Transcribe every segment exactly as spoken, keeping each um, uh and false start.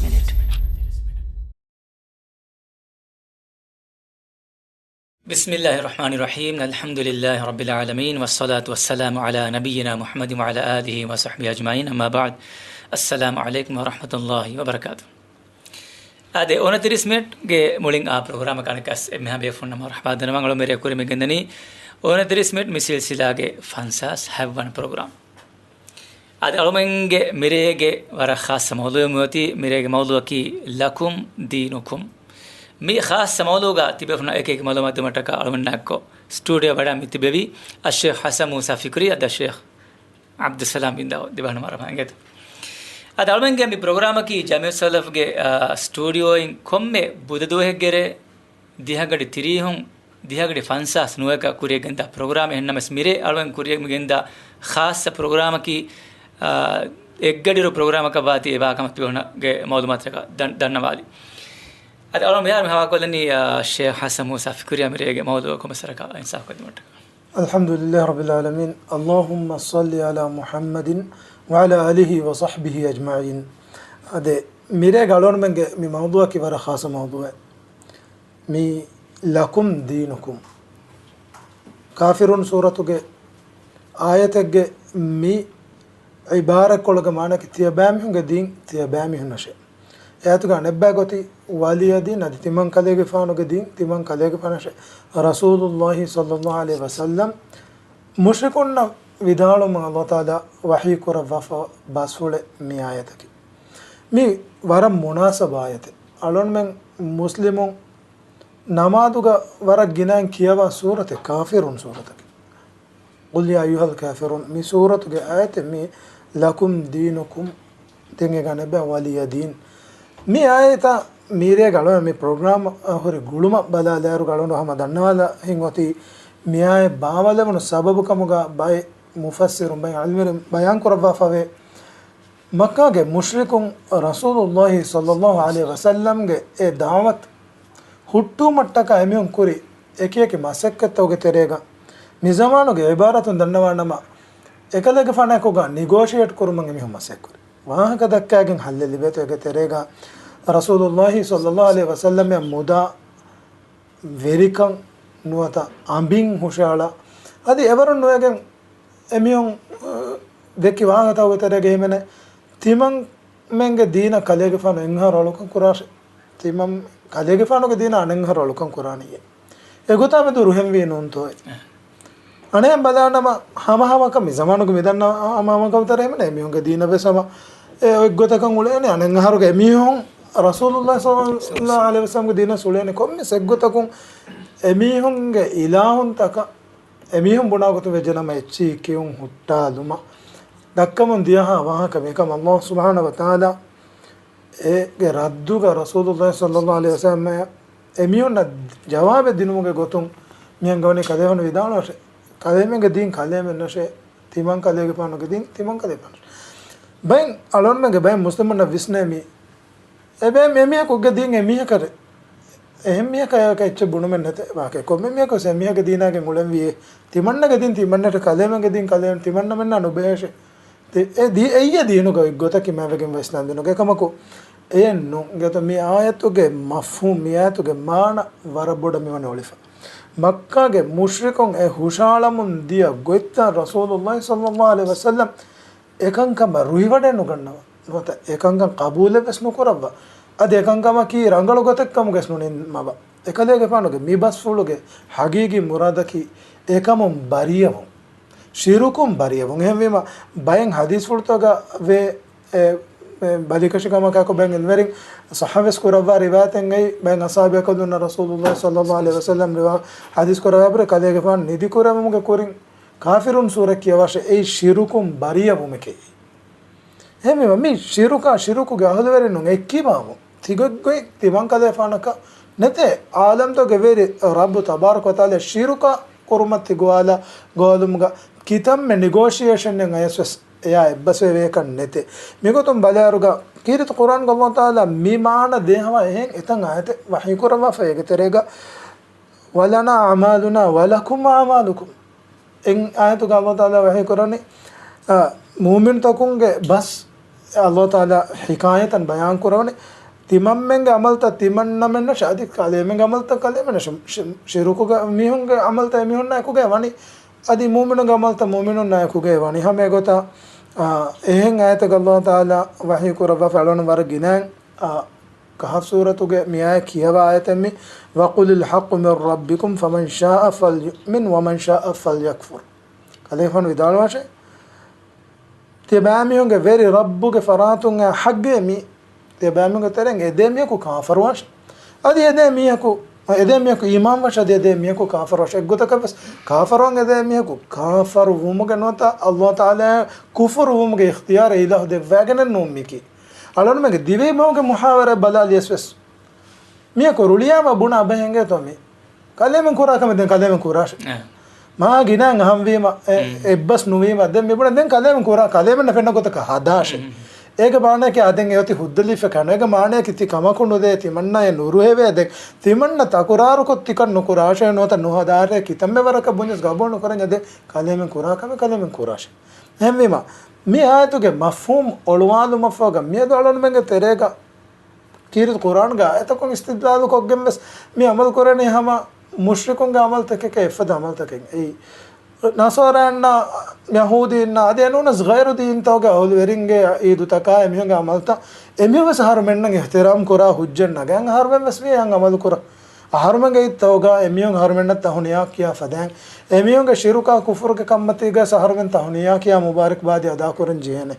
މިނިޓް. بسم الله الرحمن الرحيم. الحمد لله رب العالمين، والصلاة والسلام على نبينا محمد وعلى آله وصحبه أجمعين. أما بعد. السلام عليكم ورحمة الله وبركاته. އާދެ، އޮނަތިރީސް މިނިޓްގެ މުޅިން އާ ޕްރޮގްރާމަކަށް އަނެއްކާސް އެންމެހާ ބޭފުޅުންނަށް މަރުޙަބާ ދަންނަވަން. އަޅު މިރޭ ކުރިމަގެންދަނީ އޮނަތިރީސް މިނިޓް މި ސިލްސިލާގެ ފަންސާސް ހަތްވަނަ ޕްރޮގްރާމް. އަދި އަޅުމެންގެ މިރޭގެ ވަރަށް ޚާއްޞަ މައުޟޫޢެއް މިއޮތީ، މިރޭގެ މައުޟޫޢަކީ لكم دينكم. މި ޚާއްޞަ މައުޟޫޢުގަ ތިބޭފުޅުންނަށް އެކި އެކި މަޢުލޫމާތު ދިނުމަށްޓަކާ އަޅުމެންނާއެއްކޮށް ސްޓޫޑިއޯ ވަޑައި މި ތިބެވީ އައްޝޭޚް ޙަސަން މޫސާ ފިކުރީ އަދި އައްޝޭޚް ޢަބްދުއްސަލާމް ވިންދާވަ ދިވެހި މަރުޙަބާ އިނގޭތޯ. އަދި އަޅުމެންގެ މި ޕްރޮގްރާމަކީ ޖަމިޢަތުއްސަލަފްގެ، އާ، ސްޓޫޑިއޯއިން ކޮންމެ ބުދަ ދުވަހެއްގެ ރޭ ދިހަ ގަޑި ތިރީހުން ދިހަ ގަޑި ފަންސާސް ނުވައަކަށް ކުރިއަށް ގެންދާ ޕްރޮގްރާމެއް. އެހެންނަމަވެސް މިރޭ އަޅުގަނޑު ކުރިއަށް މި ގެންދާ ޚާއްޞަ ޕްރޮގްރާމަކީ، އާ، އެއްގަޑިއިރު ޕްރޮގްރާމަކަށް ވާތީ އެބާކަމަށް ތިބޭފުޅުންގެ މަޢުލޫމާތަކަށް ދަން-، ދަންނަވާލީ. އަދި އަޅުގަނޑު މިހާރު މި ހަވާލުކޮށްލަނީ، އާ، ޝޭޚް ޙަސަން މޫސާ ފިކުރީއާ މިރޭގެ މައުޟޫޢަށް ކޮންމެސް ވަރަކަށް އިންސާފުކޮށްދިނުމަށްޓަކާ. الحمد لله رب العالمين. اللهم صل على محمد وعلى آله وصحبه أجمعين. އާދެ، މިރޭގެ އަޅުގަނޑުމެންގެ މި މައުޟޫޢަކީ ވަރަށް ޚާއްޞަ މައުޟޫޢެއް. މި لكم دينكم. ކާފިރޫން ސޫރަތުގެ އާޔަތެއްގެ މި ޢިބާރަތްކޮޅުގެ މާނައަކީ ތިޔަބައިމީހުންގެ ދީން ތިޔަބައިމީހުންނަށޭ. އެ އާޔަތުގަ އަނެއްބައި ގޮތީ ވަލިޔަ ދީން، އަދި ތިމަން ކަލޭގެފާނުގެ ދީން ތިމަން ކަލޭގެފާނަށޭ. ރަސޫލުﷲ ޞައްލަﷲ ޢަލައިހި ވަސައްލަމް މުޝްރިކުންނަށް ވިދާޅުވުމުން ﷲ ތަޢާލާ ވަޙީ ކުރައްވާފަ ބަސްފުޅެއް މި އާޔަތަކީ. މި ވަރަށް މުނާސަބު އާޔަތެއް. އަޅުގަނޑުމެން މުސްލިމުން ނަމާދުގަ ވަރަށް ގިނައިން ކިޔަވާ ސޫރަތެއް ކާފިރޫން ސޫރަތަކީ. قل يا أيها الكافرون. މި ސޫރަތުގެ އާޔަތެއް މި لكم دينكم. ދެން އެގަނެބެ ވަލިޔަ ދީން. މި އާޔަތާ މިރޭގެ އަޅުގަނޑު މި ޕްރޮގްރާމް އަހުރި ގުޅުމަށް ބަލާލާއިރު އަޅުގަނޑު ހަމަ ދަންނަވާލަ ހިން އޮތީ މި އާޔަތް ބާވާލެވުނު ސަބަބު ކަމުގަ ބައެއް މުފައްސިރުން ބައެއް ޢިލްމުވެރިން ބަޔާން ކުރައްވާފަވޭ. މައްކާގެ މުޝްރިކުން ރަސޫލުﷲ ޞައްލަﷲ ޢަލައިހި ވަސައްލަމްގެ އެ ދަޢުވަތު ހުއްޓުވުމަށްޓަކާ އެމީހުން ކުރި އެކިއެކި މަސައްކަތްތަކުގެ ތެރޭގަ މިޒަމާނުގެ ޢިބާރާތުން ދަންނަވާނަމަ، އެކަލޭގެފާނަކުގަ ނިގޯޝިއޭޓް ކުރުމަށް އެމީހުން މަސައްކަތްކުރި. ވާހަކަ ދައްކާގެން ހައްލެއް ލިބޭތޯ އޭގެ ތެރޭގަ ރަސޫލުﷲ ޞައްލަﷲ ޢަލައިހި ވަސައްލަމް މުދާ ވެރިކަން ނުވަތަ އަނބިން ހުށައަޅާ، އަދި އެވަރުން ނުވެގެން އެމީހުން، އަ، ދެއްކި ވާހަކަތަކުގެ ތެރޭގަ ހިމެނޭ ތިމަންމެންގެ ދީނަށް ކަލޭގެފާނު އެއްއަހަރު އަޅުކަން ކުރާށޭ. ތިމަން ކަލޭގެފާނުގެ ދީނަށް އަނެއްއަހަރު އަޅުކަން ކުރާނީއޭ. އެގޮތާ މެދު ރުހެންވީ ނޫންތޯއޭ. އަނެއް ބަލާނަމަ ހަމަހަމަކަށް މި ޒަމާނުގެ މިދަންނަ ހަމަހަމަކަށް ތެރޭ ހިމެނޭ އެމީހުންގެ ދީނަށް ވެސް ހަމަ އެ އޮތްގޮތަކަށް އުޅޭނެ. އަނެއްއަހަރުގެ އެމީހުން ރަސޫލުﷲ ޞައްލަﷲ ޢަލައިހި ވަސައްލަމްގެ ދީނަށް އުޅޭނެ. ކޮންމެސް އެއްގޮތަކުން އެމީހުންގެ އިލާހުންތަކަށް އެމީހުން ބުނާ ގޮތުން ވެއްޖެނަމަ އެއްޗިހި ކިޔުން ހުއްޓާލުމަށް ދައްކަމުން ދިޔަހާ ވާހަކަ މިކަމަށް ﷲ ސުބްޙާނަހޫ ވަތަޢާލާ އޭގެ ރައްދުގަ ރަސޫލުﷲ ޞައްލަﷲ ޢަލައިހި ވަސައްލަމް އެމީހުންނަށް ޖަވާބެއް ދިނުމުގެ ގޮތުން މި އަންގަވަނީ ކަލޭމެން ވިދާޅުވާށޭ. ކަލޭމެންގެ ދީން ކަލޭމެންނަށޭ، ތިމަން ކަލޭގެފާނުގެ ދީން ތިމަން ކަލޭގެފާނަށޭ. ބައެއް އަޅުގަނޑުމެންގެ ބައެއް މުސްލިމުންނަށް ވިސްނޭ މި އެބައި އެމީހަކު އެއްގެ ދީން އެމީހަކަށް އެހެން މީހަކަށް އެއްޗެއް ބުނުމެއް ނެތޭ. ވާހަކަ ކޮންމެ މީހަކު ވެސް އެމީހަކުގެ ދީނާގެން އުޅެންވީ. ތިމަންނަގެ ދީން ތިމަންނައަށް، ކަލޭމެންގެ ދީން ކަލޭމެން، ތިމަންނަމެންނާ ނުބެހޭށޭ. ތި-، އެ ދީ-، އެއްޔެ ދީނުގަ އޮތް ގޮތަކީ މާތްވެގެންވާ އިސްލާމް ދީނުގަ. އެކަމަކު އެއެއް ނޫން. އިނގޭތޯ މި އާޔަތުގެ މަފްހޫމް، މި އާޔަތުގެ މާނަ ވަރަށް ބޮޑަށް މިވަނީ އޮޅިފަ. މައްކާގެ މުޝްރިކުން އެ ހުށައަޅަމުން ދިޔަ ގޮތްތައް ރަސޫލުﷲ ޞައްލަﷲ ޢަލައިހި ވަސައްލަމް އެކަންކަމަށް ރުހިވަޑައެއް ނުގަންނަވާ. ނުވަތަ އެކަންކަން ޤަބޫލެއްވެސް ނުކުރައްވާ. އަދި އެކަންކަމަކީ ރަނގަޅު ގޮތެއް ކަމުގަވެސް ނުނިންމަވާ. އެކަލޭގެފާނުގެ މި ބަސްފުޅުގެ ހަގީގީ މުރާދަކީ އެކަމުން ބަރީއަވުން. ޝިރުކުން ބަރީއަވުން. އެހެންވީމަ ބައެއް ޙަދީޘްފުޅުތަކުގަ ވޭ، އެ، އެ، ބަލިކަށިކަމަކާއެކު ބައެއް ޢިލްމުވެރިން ޞައްޙަވެސް ކުރައްވާ ރިވާޔަތެއްގައި ބައެއް އަޞްޙާބު ބޭކަލުންނަށް ރަސޫލުﷲ ޞައްލަﷲ ޢަލައިހި ވަސައްލަމް ރިވާ ޙަދީޘް ކުރައްވާ ބުރެ ކަލޭގެފާނު ނިދި ކުރެވުމުގެ ކުރިން ކާފިރުން ސޫރަ ކިޔަވާށޭ، އެއީ ޝިރުކުން ބަރީއަވުމެކޭ. އެހެންވީމަ މި ޝިރުކާ ޝިރުކުގެ އަހުލުވެރިންނުން އެއްކިބާވުން ތިގޮތްގޮތް ތިމަންކަލޭފާނަކަށް ނެތޭ. ޢާލަމްތަކުގެ ވެރި ރައްބު ތަބާރަކަ ވަތަޢާލާ ޝިރުކާ ކުރުމަށް ތި ގޮވާލާ ގޮވާލުމުގަ ކިތަންމެ ނިގޯޝިއޭޝަނެއް އަޔަސްވެސް އެޔާ އެއްބަސްވެވޭކަށް ނެތޭ. މިގޮތުން ބަލާއިރުގަ ކީރިތި ޤުރްއާންގަ ﷲ ތަޢާލާ މި މާނަ ދޭހަވާ އެހެން އެތައް އާޔަތެއް ވަޙީކުރައްވާފަ އޭގެ ތެރޭގަ ولنا أعمالنا ولكم أعمالكم. އެއް އާޔަތުގަ ﷲ ތަޢާލާ ވަޙީ ކުރަނީ، އަ، މުއުމިނުތަކުންގެ ބަސް ﷲ ތަޢާލާ ޙިކާޔަތަށް ބަޔާން ކުރަވަނީ، ތިމަންމެންގެ ޢަމަލުތައް ތިމަންނަމެންނަށް އަދި ކަލޭމެންގެ ޢަމަލުތައް ކަލޭމެންނަށް، ޝި-، ޝި-، ޝިރުކުގެ މީހުންގެ ޢަމަލުތައް އެމީހުންނާ އެކުގައި ވަނީ، އަދި މުއުމިނުންގެ ޢަމަލުތައް މުއުމިނުންނާ އެކުގައި ވަނީ. ހަމަ އެގޮތަށް، އާ، އެހެން އާޔަތަކަށް ﷲ ތަޢާލާ ވަޙީ ކުރައްވާފަ އަޅުން ވަރަށް ގިނައިން، އާ، ކަހަފް ސޫރަތުގެ މިއާޔަތް ކިޔަވާ އާޔަތެއް މި، "وَقُلِ الْحَقُّ مِنْ رَبِّكُمْ فَمَنْ شَاءَ فَلْيُؤْمِنْ وَمَنْ شَاءَ فَلْيَكْفُرْ." ކަލޭގެފާނު ވިދާޅުވާށޭ، ތިޔަބައިމީހުންގެ ވެރި ރައްބުގެ ފަރާތުން އައި ޙައްޤޭ މީ. ތިޔަބައިމީހުންގެ ތެރެއިން އެދޭ މީހަކު ކާފަރުވާށޭ. އަދި އެދޭ މީހަކު، އެދޭ މީހަކު އީމާންވާށޭ، އަދި އެދޭ މީހަކު ކާފަރުވާށޭ. އެއްގޮތަކަށް ވެސް ކާފަރުވާން އެދޭ މީހަކު ކާފަރު ވުމުގެ ނުވަތަ ﷲ ތަޢާލާ ކުފުރު ވުމުގެ އިޚްތިޔާރެއް އިލާހު ދެއްވައިގެނެއް ނޫން މީކީ. އަޅުންމެންގެ ދިވެހި މަހުގެ މުޙާވަރާ ބަލާލިޔަސް ވެސް، މީހަކު ރުޅިއައިސް ބުނާ ބަހެއް އިނގޭތޯ މީ. ކަލޭމެން ކުރާ ކަމެއް ދެން ކަލޭމެން ކުރާށޭ. އެ. މާ ގިނައިން އަހަންވީމަ، އެ، މް. އެއްބަސް ނުވީމަ، ދެން މި ބުނާ ދެން ކަލޭމެން ކުރާ، ކަލޭމެންނަށް ފެންނަ ގޮތަކަށް ހަދާށޭ. މް. އޭގެ މާނައަކީ އާ ދެން އެ އޮތީ ހުއްދަލީފެއް ކަން. އޭގެ މާނައަކީ ތި ކަމަކު ނުދޭ، ތިމަންނައޭ ނުރުހެވޭ ދެން. ތިމަންނަ ތަކުރާރުކޮށް ތިކަން ނުކުރާށޭ ނުވަތަ ނުހަދާށޭ ކިތަންމެ ވަރަކަށް ބުންޏަސް ގަބޫލު ނުކުރަންޏާ ދެން ކަލޭމެން ކުރާ ކަމެއް ކަލޭމެން ކުރާށޭ. އެހެންވީމަ، މި އާޔަތުގެ މަފްހޫމް އޮޅުވާލުމަށްފަހުގަ މިއަދު އަޅުންމެންގެ ތެރޭގަ ކީރިތި ޤުރްއާންގެ އާޔަތަކުން އިސްތިދްލާލުކޮށްގެން ވެސް މި ޢަމަލު ކުރަނީ ހަމަ މުޝްރިކުންގެ ޢަމަލުތަކެކޭ އެފަދަ ޢަމަލުތަކެއް. އެއީ، ނަޞާރާއިންނާ، ޔަހޫދީންނާ، އަދި އެނޫނަސް ޣައިރު ދީންތަކުގެ އަހުލުވެރިންގެ ޢީދުތަކާ އެމީހުންގެ ޢަމަލުތައް އެމީހުން ވެސް އަހަރުމެންނަށް އިޙްތިރާމް ކުރާ ހުއްޖަތް ނަގަން އަހަރުމެން ވެސް ވީ އެހެން ޢަމަލު ކުރަން. އަހަރުމެންގެ އިތުގަ އެމީހުން އަހަރުމެންނަށް ތަހުނިޔާ ކިޔާ ފަދައިން، އެމީހުންގެ ޝިރުކާ ކުފުރުގެ ކަންމަތީގަ އަހަރުމެން ތަހުނިޔާ ކިޔާ މުބާރަކްބާދީ އަދާކުރަން ޖެހޭނެ.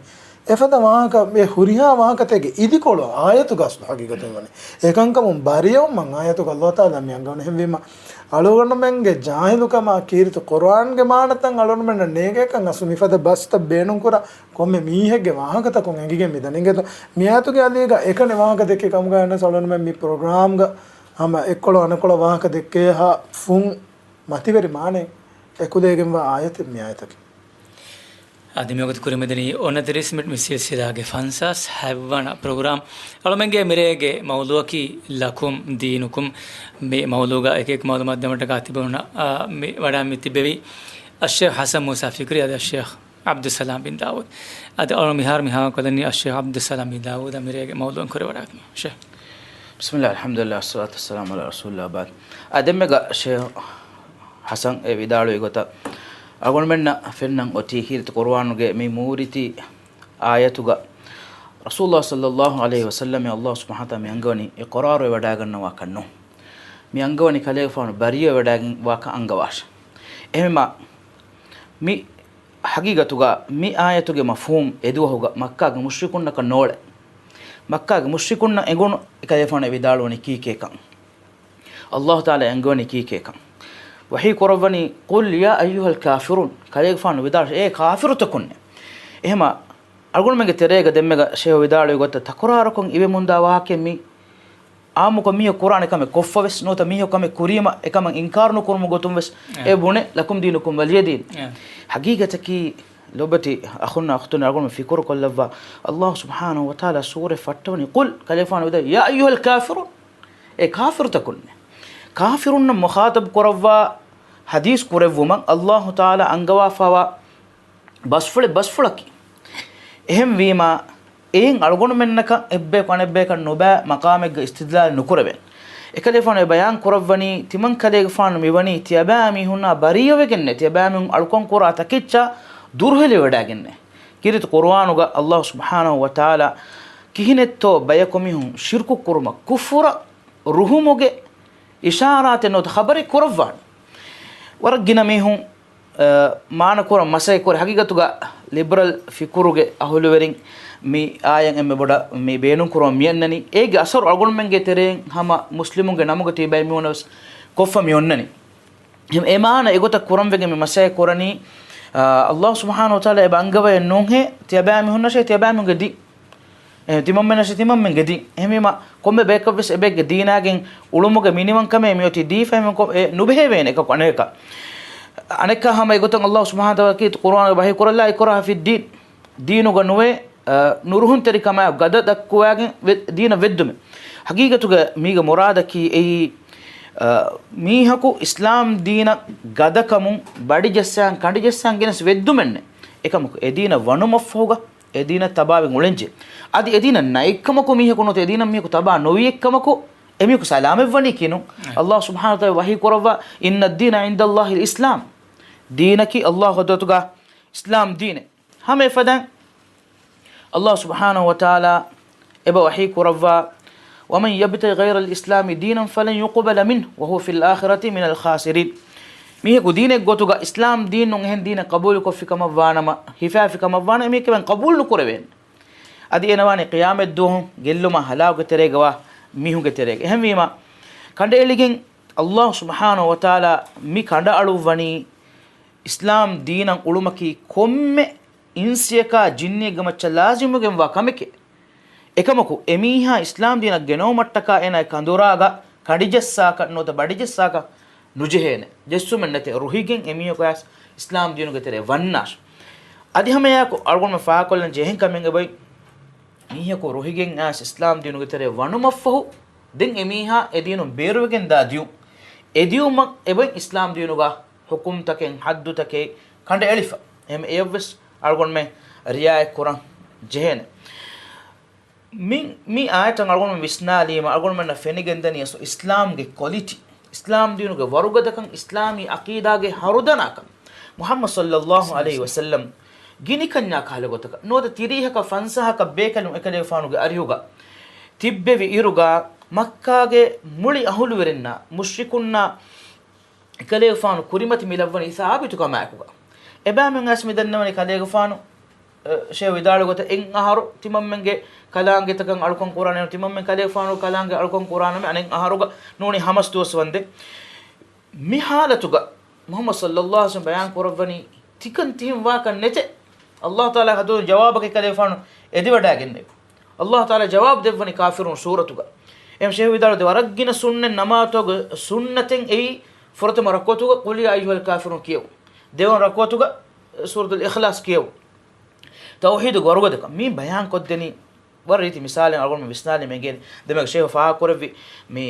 އެފަދަ ވާހަކަ، އެ ހުރިހާ ވާހަކަތަކެއްގެ އިދިކޮޅު އާޔަތުގަ އަސްލު ޙަޤީޤަތުން ވަނީ. އެކަންކަމުން ބަރިއަވުމަށް އާޔަތުގަ ﷲ ތަޢާލާ މި އަންގަވަނީ. އެހެންވީމަ، އަޅުގަނޑުމެންގެ ޖާހިލުކަމާ ކީރިތި ޤުރްއާންގެ މާނަތައް އަޅުގަނޑުމެންނަށް ނޭނގޭކަން އަސްލު މިފަދަ ބަސްތައް ބޭނުންކުރާ ކޮންމެ މީހެއްގެ ވާހަކަތަކުން އެނގިގެން މި ދަނީ. އިނގޭތޯ، މި އާޔަތުގެ އަލީގަ އެކަނި ވާހަކަ ދެއްކި ކަމުގަ އެންނަސް އަޅުގަނޑުމެން މި ޕްރޮގްރާމްގަ ހަމަ އެއްކޮޅު އަނެއްކޮޅަށް ވާހަކަ ދެއްކޭހާ ފުން މަތިވެރި މާނައެއް އެކުލެވިގެންވާ އާޔަތެއް މި އާޔަތަކީ. އަދި މިވަގުތު ކުރިމަތިނީ އޮނަތިރީސް މިނިޓް މި ސިލްސިލާގެ ފަންސާސް ހަތްވަނަ ޕްރޮގްރާމް. އަޅުމެންގެ މިރޭގެ މައުޟޫޢަކީ لكم دينكم. މި މައުޟޫޢުގަ އެކިއެކި މައުލޫމާތު ދެމަށްޓަކާ ތިބެވުނަ، އާ، މި ވަޑާ މި ތިބެވީ އައްޝޭޚް ޙަސަން މޫސާ ފިކްރީ އަދި އައްޝޭޚް ޢަބްދުއްސަލާމް ބިން ދާވޫދު. އަދި އަޅު މިހާރު މި ހާމަކޮށްލަނީ އައްޝޭޚް ޢަބްދުއްސަލާމް ބިން ދާވޫދަށް މިރޭގެ މައުޟޫޢު ކުރިވަޑާގަތުމަށް. ޝޭޚް. بسم الله، الحمد لله، الصلاة والسلام على رسول الله، وبعد. އާ، ދެންމެގަ ޝޭޚް ޙަސަން އެ ވިދާޅުވި ގޮތަށް، އަޅުގަނޑުމެންނަށް ފެންނަން އޮތީ ކީރިތި ޤުރުއާނުގެ މި މޫރިތި އާޔަތުގަ ރަސޫލުﷲ ޞައްލަﷲ ޢަލައިހި ވަސައްލަމަށް ﷲ ސުބްޙާނަހޫ ވަތަޢާލާ މި އަންގަވަނީ އިޤްރާރުވެވަޑައިގަންނަވާ ކަން ނޫން. މި އަންގަވަނީ ކަލޭގެފާނު ބަރީއަވެވަޑައިގެންވާކަން އަންގަވާށޭ. އެހެންވީމާ، މި ޙަޤީޤަތުގަ މި އާޔަތުގެ މަފްހޫމް އެދުވަހުގަ މައްކާގެ މުޝްރިކުންނަކަށް ނޯޅެ. މައްކާގެ މުޝްރިކުންނަށް އެނގުނު ކަލޭގެފާނު ވިދާޅުވަނީ ކީކޭކަން. ﷲ ތަޢާލާ އަންގަވަނީ ކީކޭކަން. ވަޙީ ކުރައްވަނީ، "قل يا أيها الكافرون." ކަލޭގެފާނު ވިދާޅުވާށޭ، އޭ ކާފިރުތަކުންނޭ. އެހެންވީމާ، އަޅުގަނޑުމެންގެ ތެރޭގަ ދެންމެގަ ޝޭޚް ވިދާޅުވި ގޮތަށް ތަކުރާރުކޮށް އިވެމުންދާ ވާހަކައެއް މީ. އާއްމުކޮށް މީހަކު ކުރާނެ ކަމެއް ކޮށްފަ ވެސް ނުވަތަ މީހަކު ކަމެއް ކުރީމަ އެކަމަށް އިންކާރު ނުކުރުމުގެ ގޮތުން ވެސް އެ ބުނެ، "لكم دينكم ولي دين." ޙަޤީޤަތަކީ ލޯބިވެތި އަޚުންނާ އުޚްތުން އަޅުގަނޑު ފިކުރު ކޮށްލައްވާ، ﷲ ސުބްޙާނަހޫ ވަތަޢާލާ ސޫރަތް ފައްޓަވަނީ، "قل." ކަލޭގެފާނު ވިދާޅުވީ، "يا أيها الكافرون." އޭ ކާފިރުތަކުންނޭ. ކާފިރުންނަށް މުޚާޠަބު ކުރައްވާ ޙަދީޘް ކުރެއްވުމަށް ﷲ ތަޢާލާ އަންގަވާފައިވާ ބަސްފުޅެއް ބަސްފުޅަކީ. އެހެންވީމާ، އެއިން އަޅުގަނޑުމެންނަކަށް އެއްބަޔަކު އަނެއްބަޔަކަށް ނުބައި މަޤާމެއްގަ އިސްތިދްލާލު ނުކުރެވޭނެ. އެކަލޭގެފާނު އެ ބަޔާން ކުރައްވަނީ، ތިމަން ކަލޭގެފާނު މިވަނީ ތިޔަބައިމީހުންނާ ބަރީއަވެގެންނޭ، ތިޔަބައިމީހުން އަޅުކަން ކުރާ ތަކެއްޗާ ދުރުހެލިވެވަޑައިގެންނޭ. ކީރިތި ޤުރުއާނުގަ ﷲ ސުބްޙާނަހޫ ވަތަޢާލާ ކިހިނެއްތޯ ބަޔަކު މީހުން ޝިރުކު ކުރުމަށް ކުފުރަށް ރުހުމުގެ އިޝާރާތެއް ނުވަތަ ޚަބަރެއް ކުރައްވާނެ. ވަރަށް ގިނަ މީހުން، އަ، މާނަކުރަން މަސައްކަތް ކުރި. ޙަޤީޤަތުގަ ލިބްރަލް ފިކުރުގެ އަހުލުވެރިން މި އާޔަތް އެންމެ ބޮޑަށް މި ބޭނުންކުރުމަށް މިއަންނަނީ. އޭގެ އަސަރު އަޅުގަނޑުމެންގެ ތެރެއިން ހަމަ މުސްލިމުންގެ ނަމުގަ ތިބޭ މީހުންނަށް ވެސް ކޮށްފަ މި އޮންނަނީ. އެ، އެ މާނަ އެގޮތަށް ކުރަންވެގެން މި މަސައްކަތް ކުރަނީ، އަ، ﷲ ސުބްޙާނަހޫ ވަތަޢާލާ އެބަ އަންގަވައެއް ނޫންހޭ، ތިޔަބައިމީހުންނަށޭ، ތިޔަބައިމީހުންގެ ދީން. އެ، ތިމަންމެންނަށޭ، ތިމަންމެންގެ ދީން. އެހެންވީމާ، ކޮންމެ ބަޔަކަށްވެސް އެބައެއްގެ ދީނާގެން އުޅުމުގެ މިނިވަންކަމެއް މިއޮތީ ދީފަ އެހެން ކޮ-، އެ ނުބެހެވޭނެ އެކަކު އަނެކަކަށް. އަނެއްކާ ހަމަ އެގޮތަށް ﷲ ސުބްޙާނަހޫ ވަތަޢާލާ ޤުރުއާނުގަ ވަޙީ ކުރައްވާ، "لا إكراه في الدين." ދީނުގަ ނުވޭ، އަ، ނުރުހުންތެރިކަމާއެކު ގަދަ ދައްކުވާގެން ވެ-، ދީނަށް ވެއްދުމެއް. ޙަޤީޤަތުގަ މީގެ މުރާދަކީ އެއީ، އަ، މީހަކު އިސްލާމް ދީނަށް ގަދަކަމުން ބަޑިޖައްސާން، ކަނޑިޖައްސާން ގެނެސް ވެއްދުމެއްނެއް. އެކަމަކު އެ ދީނަށް ވަނުމަށްފަހުގަ އެދީނަށް ތަބާވެގެން އުޅެންޖެ. އަދި އެދީނަށް ނައެއްކަމަކު މީހަކު ނުވަތަ އެދީނަށް މީހަކު ތަބާ ނޮވި އެއްކަމަކު އެމީހަކު ސަލާމަތްވަނީ ކިނު؟ އެ. އައްލާހު ސުބްޙާނަހު ވަތަޢާލާ ވަޙީ ކުރައްވާ، "إن الدين عند الله الإسلام." ދީނަކީ އައްލާހު ޙަޟްރަތުގަ އިސްލާމް ދީނެއް. ހަމަ އެފަދައިން އައްލާހު ސުބްޙާނަހު ވަތަޢާލާ އެބަ ވަޙީ ކުރައްވާ، "ومن يبتغ غير الإسلام دينا فلن يقبل منه وهو في الآخرة من الخاسرين." މީހަކު ދީނެއް ގޮތުގަ އިސްލާމް ދީން ނޫން އެހެން ދީނެއް ޤަބޫލު ކޮށްފި ކަމަށް ވާނަމަ، ހިފާފި ކަމަށް ވާނަމަ، އެމީހަކަށް އެބަ ޤަބޫލު ނުކުރެވޭނެ. އަދި އޭނަ ވާނީ ޤިޔާމަތްދުވަހު ގެއްލުމާ ހަލާކުގެ ތެރޭގަ ވާ މީހުންގެ ތެރޭގަ. އެހެންވީމަ، ކަނޑައެޅިގެން އައްލާހު ސުބްޙާނަހު ވަތަޢާލާ މި ކަނޑައަޅުއްވަނީ އިސްލާމް ދީނަށް އުޅުމަކީ ކޮންމެ އިންސިއަކާ ޖިންނިއެއްގެ މައްޗަށް ލާޒިމުވެގެންވާ ކަމެކޭ. އެކަމަކު، އެމީހާ އިސްލާމް ދީނަށް ގެނައުމަށްޓަކާ އޭނާ ކަނދުރާގަ ކަނޑިޖައްސާކަށް ނުވަތަ ބަޑިޖައްސާކަށް ނުޖެހޭނެ. ޖެއްސުމެއް ނެތޭ. ރުހިގެން އެމީހަކު އައިސް އިސްލާމް ދީނުގެ ތެރޭ ވަންނާށި. އަދި ހަމައެއާއެކު އަޅުގަނޑުމެން ފާހަގަކޮށްލަން ޖެހެން ކަމެއް އެބައޮތް، މީހަކު ރުހިގެން އައިސް އިސްލާމް ދީނުގެ ތެރޭ ވަނުމަށްފަހު، ދެން އެމީހާ އެދީނުން ބޭރުވެގެންދާ ދިޔުން، އެދިޔުމަށް އެބައޮތް އިސްލާމް ދީނުގަ ޙުކުމްތަކެއް، ޙައްދުތަކެއް ކަނޑައެޅިފަ. އެހެން އެޔަށްވެސް އަޅުގަނޑުމެން ރިޢާޔަތް ކުރަން ޖެހޭނެ. މި، މި އާޔަތަށް އަޅުގަނޑުމެން ވިސްނާލީމަ، އަޅުގަނޑުމެންނަށް ފެނިގެންދަނީ އަސްލު އިސްލާމްގެ ކޮލިޓީ، އިސްލާމް ދީނުގެ ވަރުގަދަކަން، އިސްލާމީ ޢަޤީދާގެ ހަރުދަނާކަން. މުޙައްމަދު ޞައްލައްލާހު ޢަލައިހި ވަސައްލަމް ގިނި ކަންޏާ ކަހަލަ ގޮތަކަށް ނުވަތަ ތިރީހަކަށް ފަންސާހަކަށް ބޭކަލުން އެކަލޭގެފާނުގެ އަރިހުގަ ތިއްބެވި އިރުގަ، މައްކާގެ މުޅި އަހުލުވެރިންނާ މުޝްރިކުންނާ އެކަލޭގެފާނު ކުރިމަތި މި ލައްވަނީ ސާބިތުކަމާއެކުގަ. އެބައިމީހުން އައިސް މި ދަންނަވަނީ ކަލޭގެފާނު، އެ، ޝޭހު ވިދާޅުވި ގޮތަށް އެއް އަހަރު ތިމަންމެންގެ ކަލާނގެތަކަށް އަޅުކަން ކުރާނެ، ތިމަންމެން ކަލޭގެފާނު ކަލާނގެ އަޅުކަން ކުރާނަމޭ، އަނެއް އަހަރުގަ ނޫނީ ހަމަސް ދުވަސް ވަންދެން. މި ޙާލަތުގަ މުޙައްމަދު ޞައްލައްލާހު ޢަލައިހި ވަސައްލަމް ބަޔާން ކުރައްވަނީ ތިކަން ތިހެން ވާކަށް ނެތޭ. އައްލާހު ތަޢާލާ ހަދުނު ޖަވާބަކީ ކަލޭގެފާނު އެދިވަޑައިގެންނެވި. އައްލާހު ތަޢާލާ ޖަވާބު ދެއްވަނީ ކާފިރުން ސޫރަތުގަ. އެހެން ޝޭހު ވިދާޅުވި ވަރަށް ގިނަ ސުންނަތް ނަމާދުތަކުގެ ސުންނަތެއް އެއީ ފުރަތަމަ ރަކުޢަތުގަ ޤުލް ޔާ އައްޔުހަލް ކާފިރޫން ކިޔެވުން. ދެވަނަ ރަކުޢަތުގަ ސޫރަތުލް އިޚްލާޞް ކިޔެވުން. ތައުޙީދުގެ ވަރުގަދަކަން މި ބަޔާން ކޮށްދެނީ ވަރަށް ރީތި މިސާލެއް އަޅުގަނޑު ވިސްނާލީމަ އެނގޭނެ. ދެމެގެ ޝޭހު ފާހަގަކުރެއްވި މި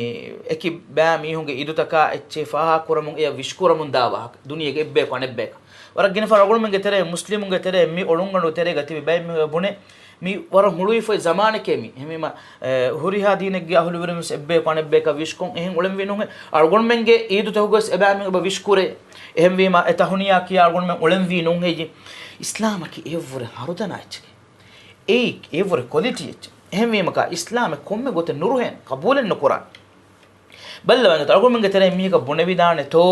އެކި ބައި މީހުންގެ އީދުތަކާ އެއްޗެހި ފާހަގަކުރަމުން އެޔަށް ވިޝްކުރަމުން ދާ ވާހަކަ. ދުނިޔޭގެ އެއްބަޔަކު އަނެއްބަޔަކަށް. ވަރަށް ގިނަ ފަހަރު އަޅުގަނޑުމެންގެ ތެރޭ، މުސްލިމުންގެ ތެރޭ މި އޮޅުންގަނޑު ތެރޭގަ ތިބި ބައެއް މީހުން ބުނޭ މި ވަރަށް ހުޅުވިފައި ޒަމާނެކޭ މީ. އެހެންވީމަ، އެ، ހުރިހާ ދީނެއްގެ އަހުލުވެރިންވެސް އެއްބަޔަކު އަނެއްބަޔަކަށް ވިޝްކޮށް އެހެން އުޅެންވީ ނޫންހޭ. އަޅުގަނޑުމެންގެ އީދުތަކުގަވެސް އެބައިމީހުން އެބަ ވިޝްކުރޭ. އެހެންވީމަ، އެ ތަހުނިޔާ ކިޔާ އަޅުގަނޑުމެން އުޅެންވީ ނޫންހޭ. އިސްލާމަކީ އެއަށްވުރެ ހަރުދަނާ އެއްޗެކޭ. އެއީ އެއަށްވުރެ ކޮލިޓީ އެއްޗެއް. އެހެންވީމަކާ، އިސްލާމެއް ކޮންމެ ގޮތެއް ނުރުހޭނެ، ޤަބޫލެއް ނުކުރާނެ. ބައްލަވަން އަޅުގަނޑުމެންގެ ތެރެއިން މީހަކަށް ބުނެވިދާނެތޯ؟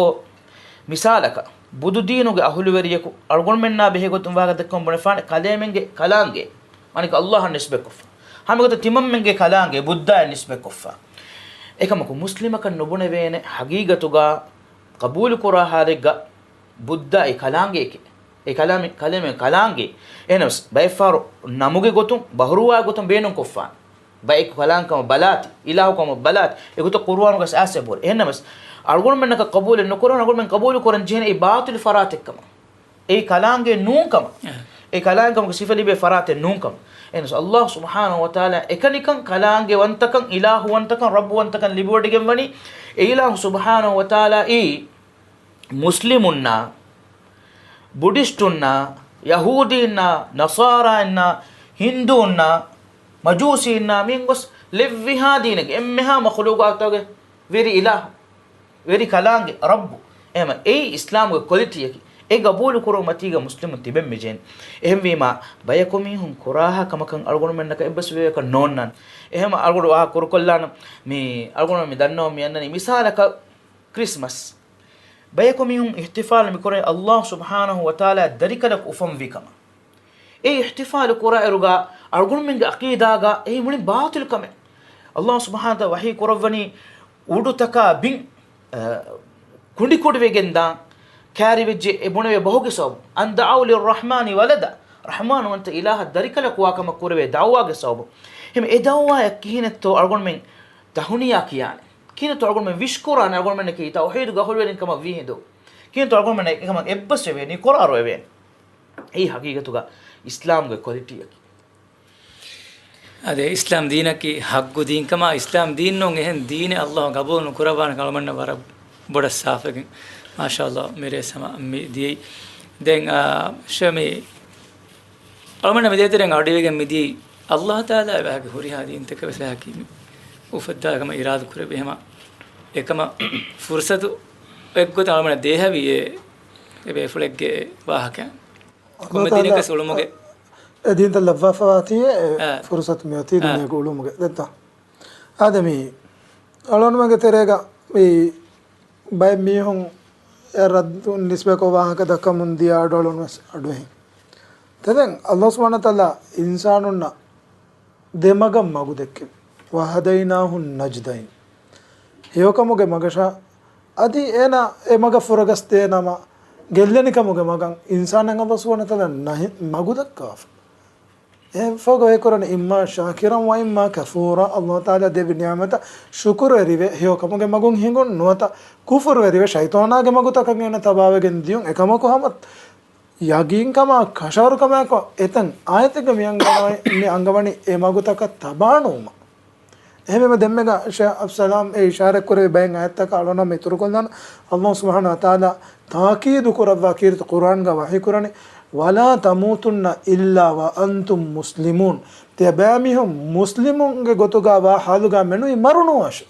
މިސާލަކަށް، ބުދުދީނުގެ އަހުލުވެރިޔަކު އަޅުގަނޑުމެންނާ ބެހޭގޮތުން ވާހަކަ ދައްކަމުން ބުނެފާނެ، ކަލޭމެންގެ ކަލާނގެ، މާނައަކީ އައްލާހަށް ނިސްބަތްކޮށްފަ. ހަމަގޮތަށް ތިމަންމެންގެ ކަލާނގެ، ބުއްދާއަށް ނިސްބަތްކޮށްފަ. އެކަމަކު، މުސްލިމަކަށް ނުބުނެވޭނެ، ޙަޤީޤަތުގަ ޤަބޫލުކުރާ ޙާލެއްގަ ބުއްދާ އެ ކަލާނގެއެކޭ. އެ ކަލާމެ-، ކަލޭމެން ކަލާނގެ. އެހެނަސް، ބައެއްފަހަރު ނަމުގެ ގޮތުން، ބަހުރުވާ ގޮތުން ބޭނުންކޮށްފާނެ. ބަޔަކު ކަލާނގެ ކަމަށް ބަލާތި، އިލާހު ކަމަށް ބަލާތި. އެގޮތަށް ޤުރުއާނުގަސް އާސެ ބޯރ. އެހެންނަމަސް، އަޅުގަނޑުމެންނަކަށް ޤަބޫލެއް ނުކުރަން، އަޅުގަނޑުމެން ޤަބޫލު ކުރަން ޖެހޭނެ އެއީ ބާޠިލު ފަރާތެއްކަމަށް. އެއީ ކަލާނގެ ނޫންކަމަށް. އެ ކަލާނގެ ކަމުގެ ސިފަ ލިބޭ ފަރާތެއް ނޫންކަމަށް. އެހެނަސް، އައްލާހު ސުބްޙާނަހު ވަތަޢާލާ އެކަނިކަން ކަލާނގެވަންތަކަން، އިލާހުވަންތަކަން، ރައްބުވަންތަކަން ލިބިވަޑައިގެންވަނީ، އެ އިލާހު ސުބްޙާނަހު ވަތަޢާލާ އީ މުސްލިމުންނާ، ބުޑިސްޓުންނާ، ޔަހޫދީންނާ، ނަޞާރާއިންނާ، ހިންދޫންނާ، މަޖޫސީންނާ މިންގޮސް ލެއްވިހާ ދީނެއްގެ އެންމެހާ މަޚުލޫޤާތުގެ ވެރި އިލާހު، ވެރި ކަލާނގެ ރައްބު. އެހެމަ އެއީ އިސްލާމުގެ ކޮލިޓީއަކީ. އެ ގަބޫލު ކުރުމަތީގަ މުސްލިމުން ތިބެން މިޖެހެން. އެހެންވީމާ، ބަޔަކު މީހުން ކުރާހާ ކަމަކަށް އަޅުގަނޑުމެންނަކަށް އެއްބަސްވެވޭކަށް ނޯންނާނެ. އެހެމަ އަޅުގަނޑު ވާހަކަ ކުރުކޮށްލާނަން. މި އަޅުގަނޑު މި ދަންނަވަން މި އަންނަނީ މިސާލަކަށް ކްރިސްމަސް. ބަޔަކު މީހުން އިޙްތިފާލު މިކުރޭ އައްލާހު ސުބްޙާނަހު ވަތަޢާލާ ދަރިކަލަކު އުފަންވީ ކަމަށް. އެ އިޙްތިފާލު ކުރާއިރުގަ އަޅުގަނޑުމެންގެ ޢަޤީދާގަ އެއީ މުޅިން ބާޠިލު ކަމެއް. އައްލާހު ސުބްޙާނަހު ވަތަޢާލާ ވަޙީ ކުރައްވަނީ އުޑުތަކާ ބިން، އަ، ކުނޑިކުޑިވެގެންދާން ކާރިވެއްޖެ އެ ބުނެވޭ ބަހުގެ ސަބަބުން. أن دعوا للرحمن ولدا. ރަޙްމާންވަންތަ އިލާހަށް ދަރިކަލަކު ވާކަމަށް ކުރެވޭ ދަޢުވާގެ ސަބަބުން. އެހެމަ އެ ދަޢުވާޔަށް ކިހިނެއްތޯ އަޅުގަނޑުމެން ތަހުނިޔާ ކިޔާނެ؟ ކިހިނެއްތޯ އަޅުގަނޑުމެން ވިޝްކުރާނެ އަޅުގަނޑުމެންނަކީ ތައުޙީދުގެ އަހުލުވެރިން ކަމަށް ވީހިނދު؟ ކިހިނެއްތޯ އަޅުގަނޑުމެން އެކަމަށް އެއްބަސްވެވޭނީ، އިޤްރާރުވެވޭނީ؟ އެއީ ޙަޤީޤަތުގަ އިސްލާމުގެ ކޮލިޓީއަކީ. އަދި އިސްލާމް ދީނަކީ ޙައްޤު ދީންކަމާ، އިސްލާމް ދީން ނޫން އެހެން ދީނެއް އައްލާހު ޤަބޫލު ނުކުރައްވާނެ ކަމަށް ވަރަށް ބޮޑަށް ސާފެގެން. މާޝާއައްލާހު، މިރޭ ސަމާ މި ދިޔައީ. ދެން، އާ، ޝަމީ، އަޅުމެންނަށް މިދޭތެރެއިން އަޑުއިވިގެން މިދީ، އައްލާހު ތަޢާލާ އެބަހަކީ ހުރިހާ ދީންތަކެއް ވެސް އެބަހަކީ އުފައްދާ ކަމަށް އިރާދަ ކުރެއްވި ހަމަ އެކަމަށް ފުރުސަތު އެއްގޮތަށް އަޅުމެންނަށް ދޭހަވީ އެ، އެ ބޭފުޅެއްގެ ވާހަކަ. ކޮންމެ އައްލާހު ދީނަކަސް ތަޢާލާ އުޅުމުގެ އެ ދީންތައް ލައްވާފަވާތީ އެ އާ. ފުރުސަތު މިއޮތީ އާ. ދުނިޔޭގަ އުޅުމުގެ. ދެއްތަ؟ އާދެ މި އަޅުންމެންގެ ތެރޭގަ މި ބައެއް މީހުން އެ ރައްދު ނިސްބަތްކޮށް ވާހަކަ ދައްކަމުން ދިޔަ އަޑު އަޅުން ވެސް އަޑުއެހި. ތެދެން އައްލާހު ސުބްޙާނަހު ވަތަޢާލާ އިންސާނުންނަށް ދެމަގަށް މަގު ދެއްކެވި. وهديناه النجدين. ހެޔޮކަމުގެ މަގަށާ އަދި އޭނާ އެ މަގަށް ފުރަގަސްދޭ ނަމަ، ގެއްލެނިކަމުގެ މަގަށް އިންސާނަށް އައްލާހު ސުބްޙާނަހު ވަތަޢާލާ ނަހި-، މަގު ދައްކާފަ. އެ ފޯގަ އެ ކުރަނީ إما شاكرا وإما كفورا. އައްލާހު ތަޢާލާ ދެއްވި ނިޢުމަތަށް ޝުކުރުވެރިވެ، ހެޔޮ ކަމުގެ މަގުން ހިނގުން ނުވަތަ ކުފުރުވެރިވެ، ޝައިޠާނާގެ މަގުތަކަށް އޭނަ ތަބާވެގެން ދިޔުން. އެކަމަކު ހަމަ ޔަގީންކަމާ ކަށަވަރުކަމާއެކު އެތަން އާޔަތެއްގަ މި އަންގަވަނީ، މި އަންގަވަނީ އެ މަގުތަކަށް ތަބާނުވުމަށް. އެހެންވީމަ ދެންމެގަ ޝޭޚް އަބްދުއްސަލާމް އެ އިޝާރަތްކުރެއްވި ބައެއް އާޔަތްތަކަށް އަޅުން އިތުރުކޮށްލާނަން. އައްލާހު ސުބްޙާނަހު ވަތަޢާލާ ތާކީދު ކުރައްވާ ކީރިތި ޤުރްއާންގަ ވަޙީކުރަނީ، "ولا تموتن إلا وأنتم مسلمون." ތިޔަބައިމީހުން މުސްލިމުންގެ ގޮތުގަ ވާ ޙާލުގަ މެނުވީ މަރުނުވާށޭ.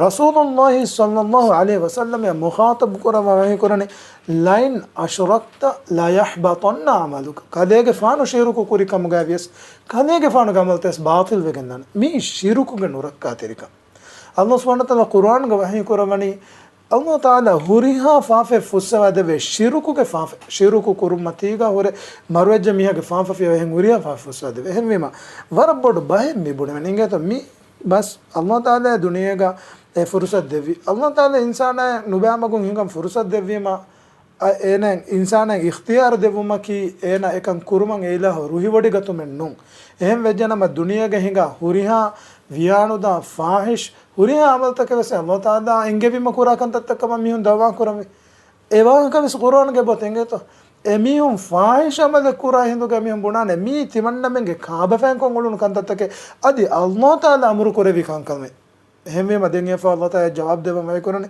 ރަސޫލުﷲ ޞައްލަﷲ ޢަލައިހި ވަސައްލަމައަށް މުޚާޠަބު ކުރައްވާ ވަޙީކުރަނީ، "لئن أشركت ليحبطن عملك." ކަލޭގެފާނު ޝިރުކު ކުރިކަމުގައި ވިޔަސް، ކަލޭގެފާނުގެ ޢަމަލުތައް ވެސް ބާޠިލް ވެގެން ދާނެ. މީ ޝިރުކުގެ ނުރައްކާތެރިކަން. އައްލާހު ސުބްޙާނަހު ވަތަޢާލާ ޤުރްއާންގަ ވަޙީކުރައްވަނީ، އައްލާހު ތަޢާލާ ހުރިހާ ފާފައެއް ފުއްސަވާ ދެއްވޭ، ޝިރުކުގެ ފާފަ، ޝިރުކު ކުރުމަތީގަ ހުރެ މަރުވެއްޖެ މީހާގެ ފާފަ ފިޔަވަހެން ހުރިހާ ފާފަ ފުއްސަވާ ދެއްވޭ. އެހެންވީމަ، ވަރަށް ބޮޑު ބަހެއް މި ބުނެވެނީ. އިނގޭތޯ މި ބަސް އައްލާހު ތަޢާލާ ދުނިޔޭގަ އެ ފުރުސަތު ދެއްވީ. އައްލާހު ތަޢާލާ އިންސާނާއަށް ނުބައި މަގުން ހިނގަން ފުރުސަތު ދެއްވީމަ، އަ، އޭނަ އިންސާނަށް އިޚްތިޔާރު ދެއްވުމަކީ، އޭނަ އެކަން ކުރުމަށް އެ އިލާހު ރުހިވޮޑިގަތުމެއް ނޫން. އެހެން ވެއްޖެނަމަ، ދުނިޔޭގަ ހިނގާ ހުރިހާ ވިޔާނުދާ ފާޙިޝް، ހުރިހާ ޢަމަލުތަކެއް ވެސް އައްލާހު ތަޢާލާ އެންގެވީމަ ކުރާ ކަންތައްތައް ކަމަށް މީހުން ދަޢުވާ ކުރަންވީ. އެ ވާހަކަ ވެސް ޤުރްއާންގަ އެބައޮތޭ. އިނގޭތޯ، އެމީހުން ފާޙިޝް ޢަމަލެއް ކުރާ ހިނދުގަ މީހުން ބުނާނެ، މީ ތިމަންނަމެންގެ ކާބަފައިންކޮށް އުޅުނު ކަންތައްތަކެއް، އަދި އައްލާހު ތަޢާލާ އަމުރު ކުރެއްވި ކަންކަމެއް. އެހެންވީމަ، ދެން އެއަށްފަހު އައްލާހު ތަޢާލާ ޖަވާބު ދެއްވަން ވަޙީކުރަނީ،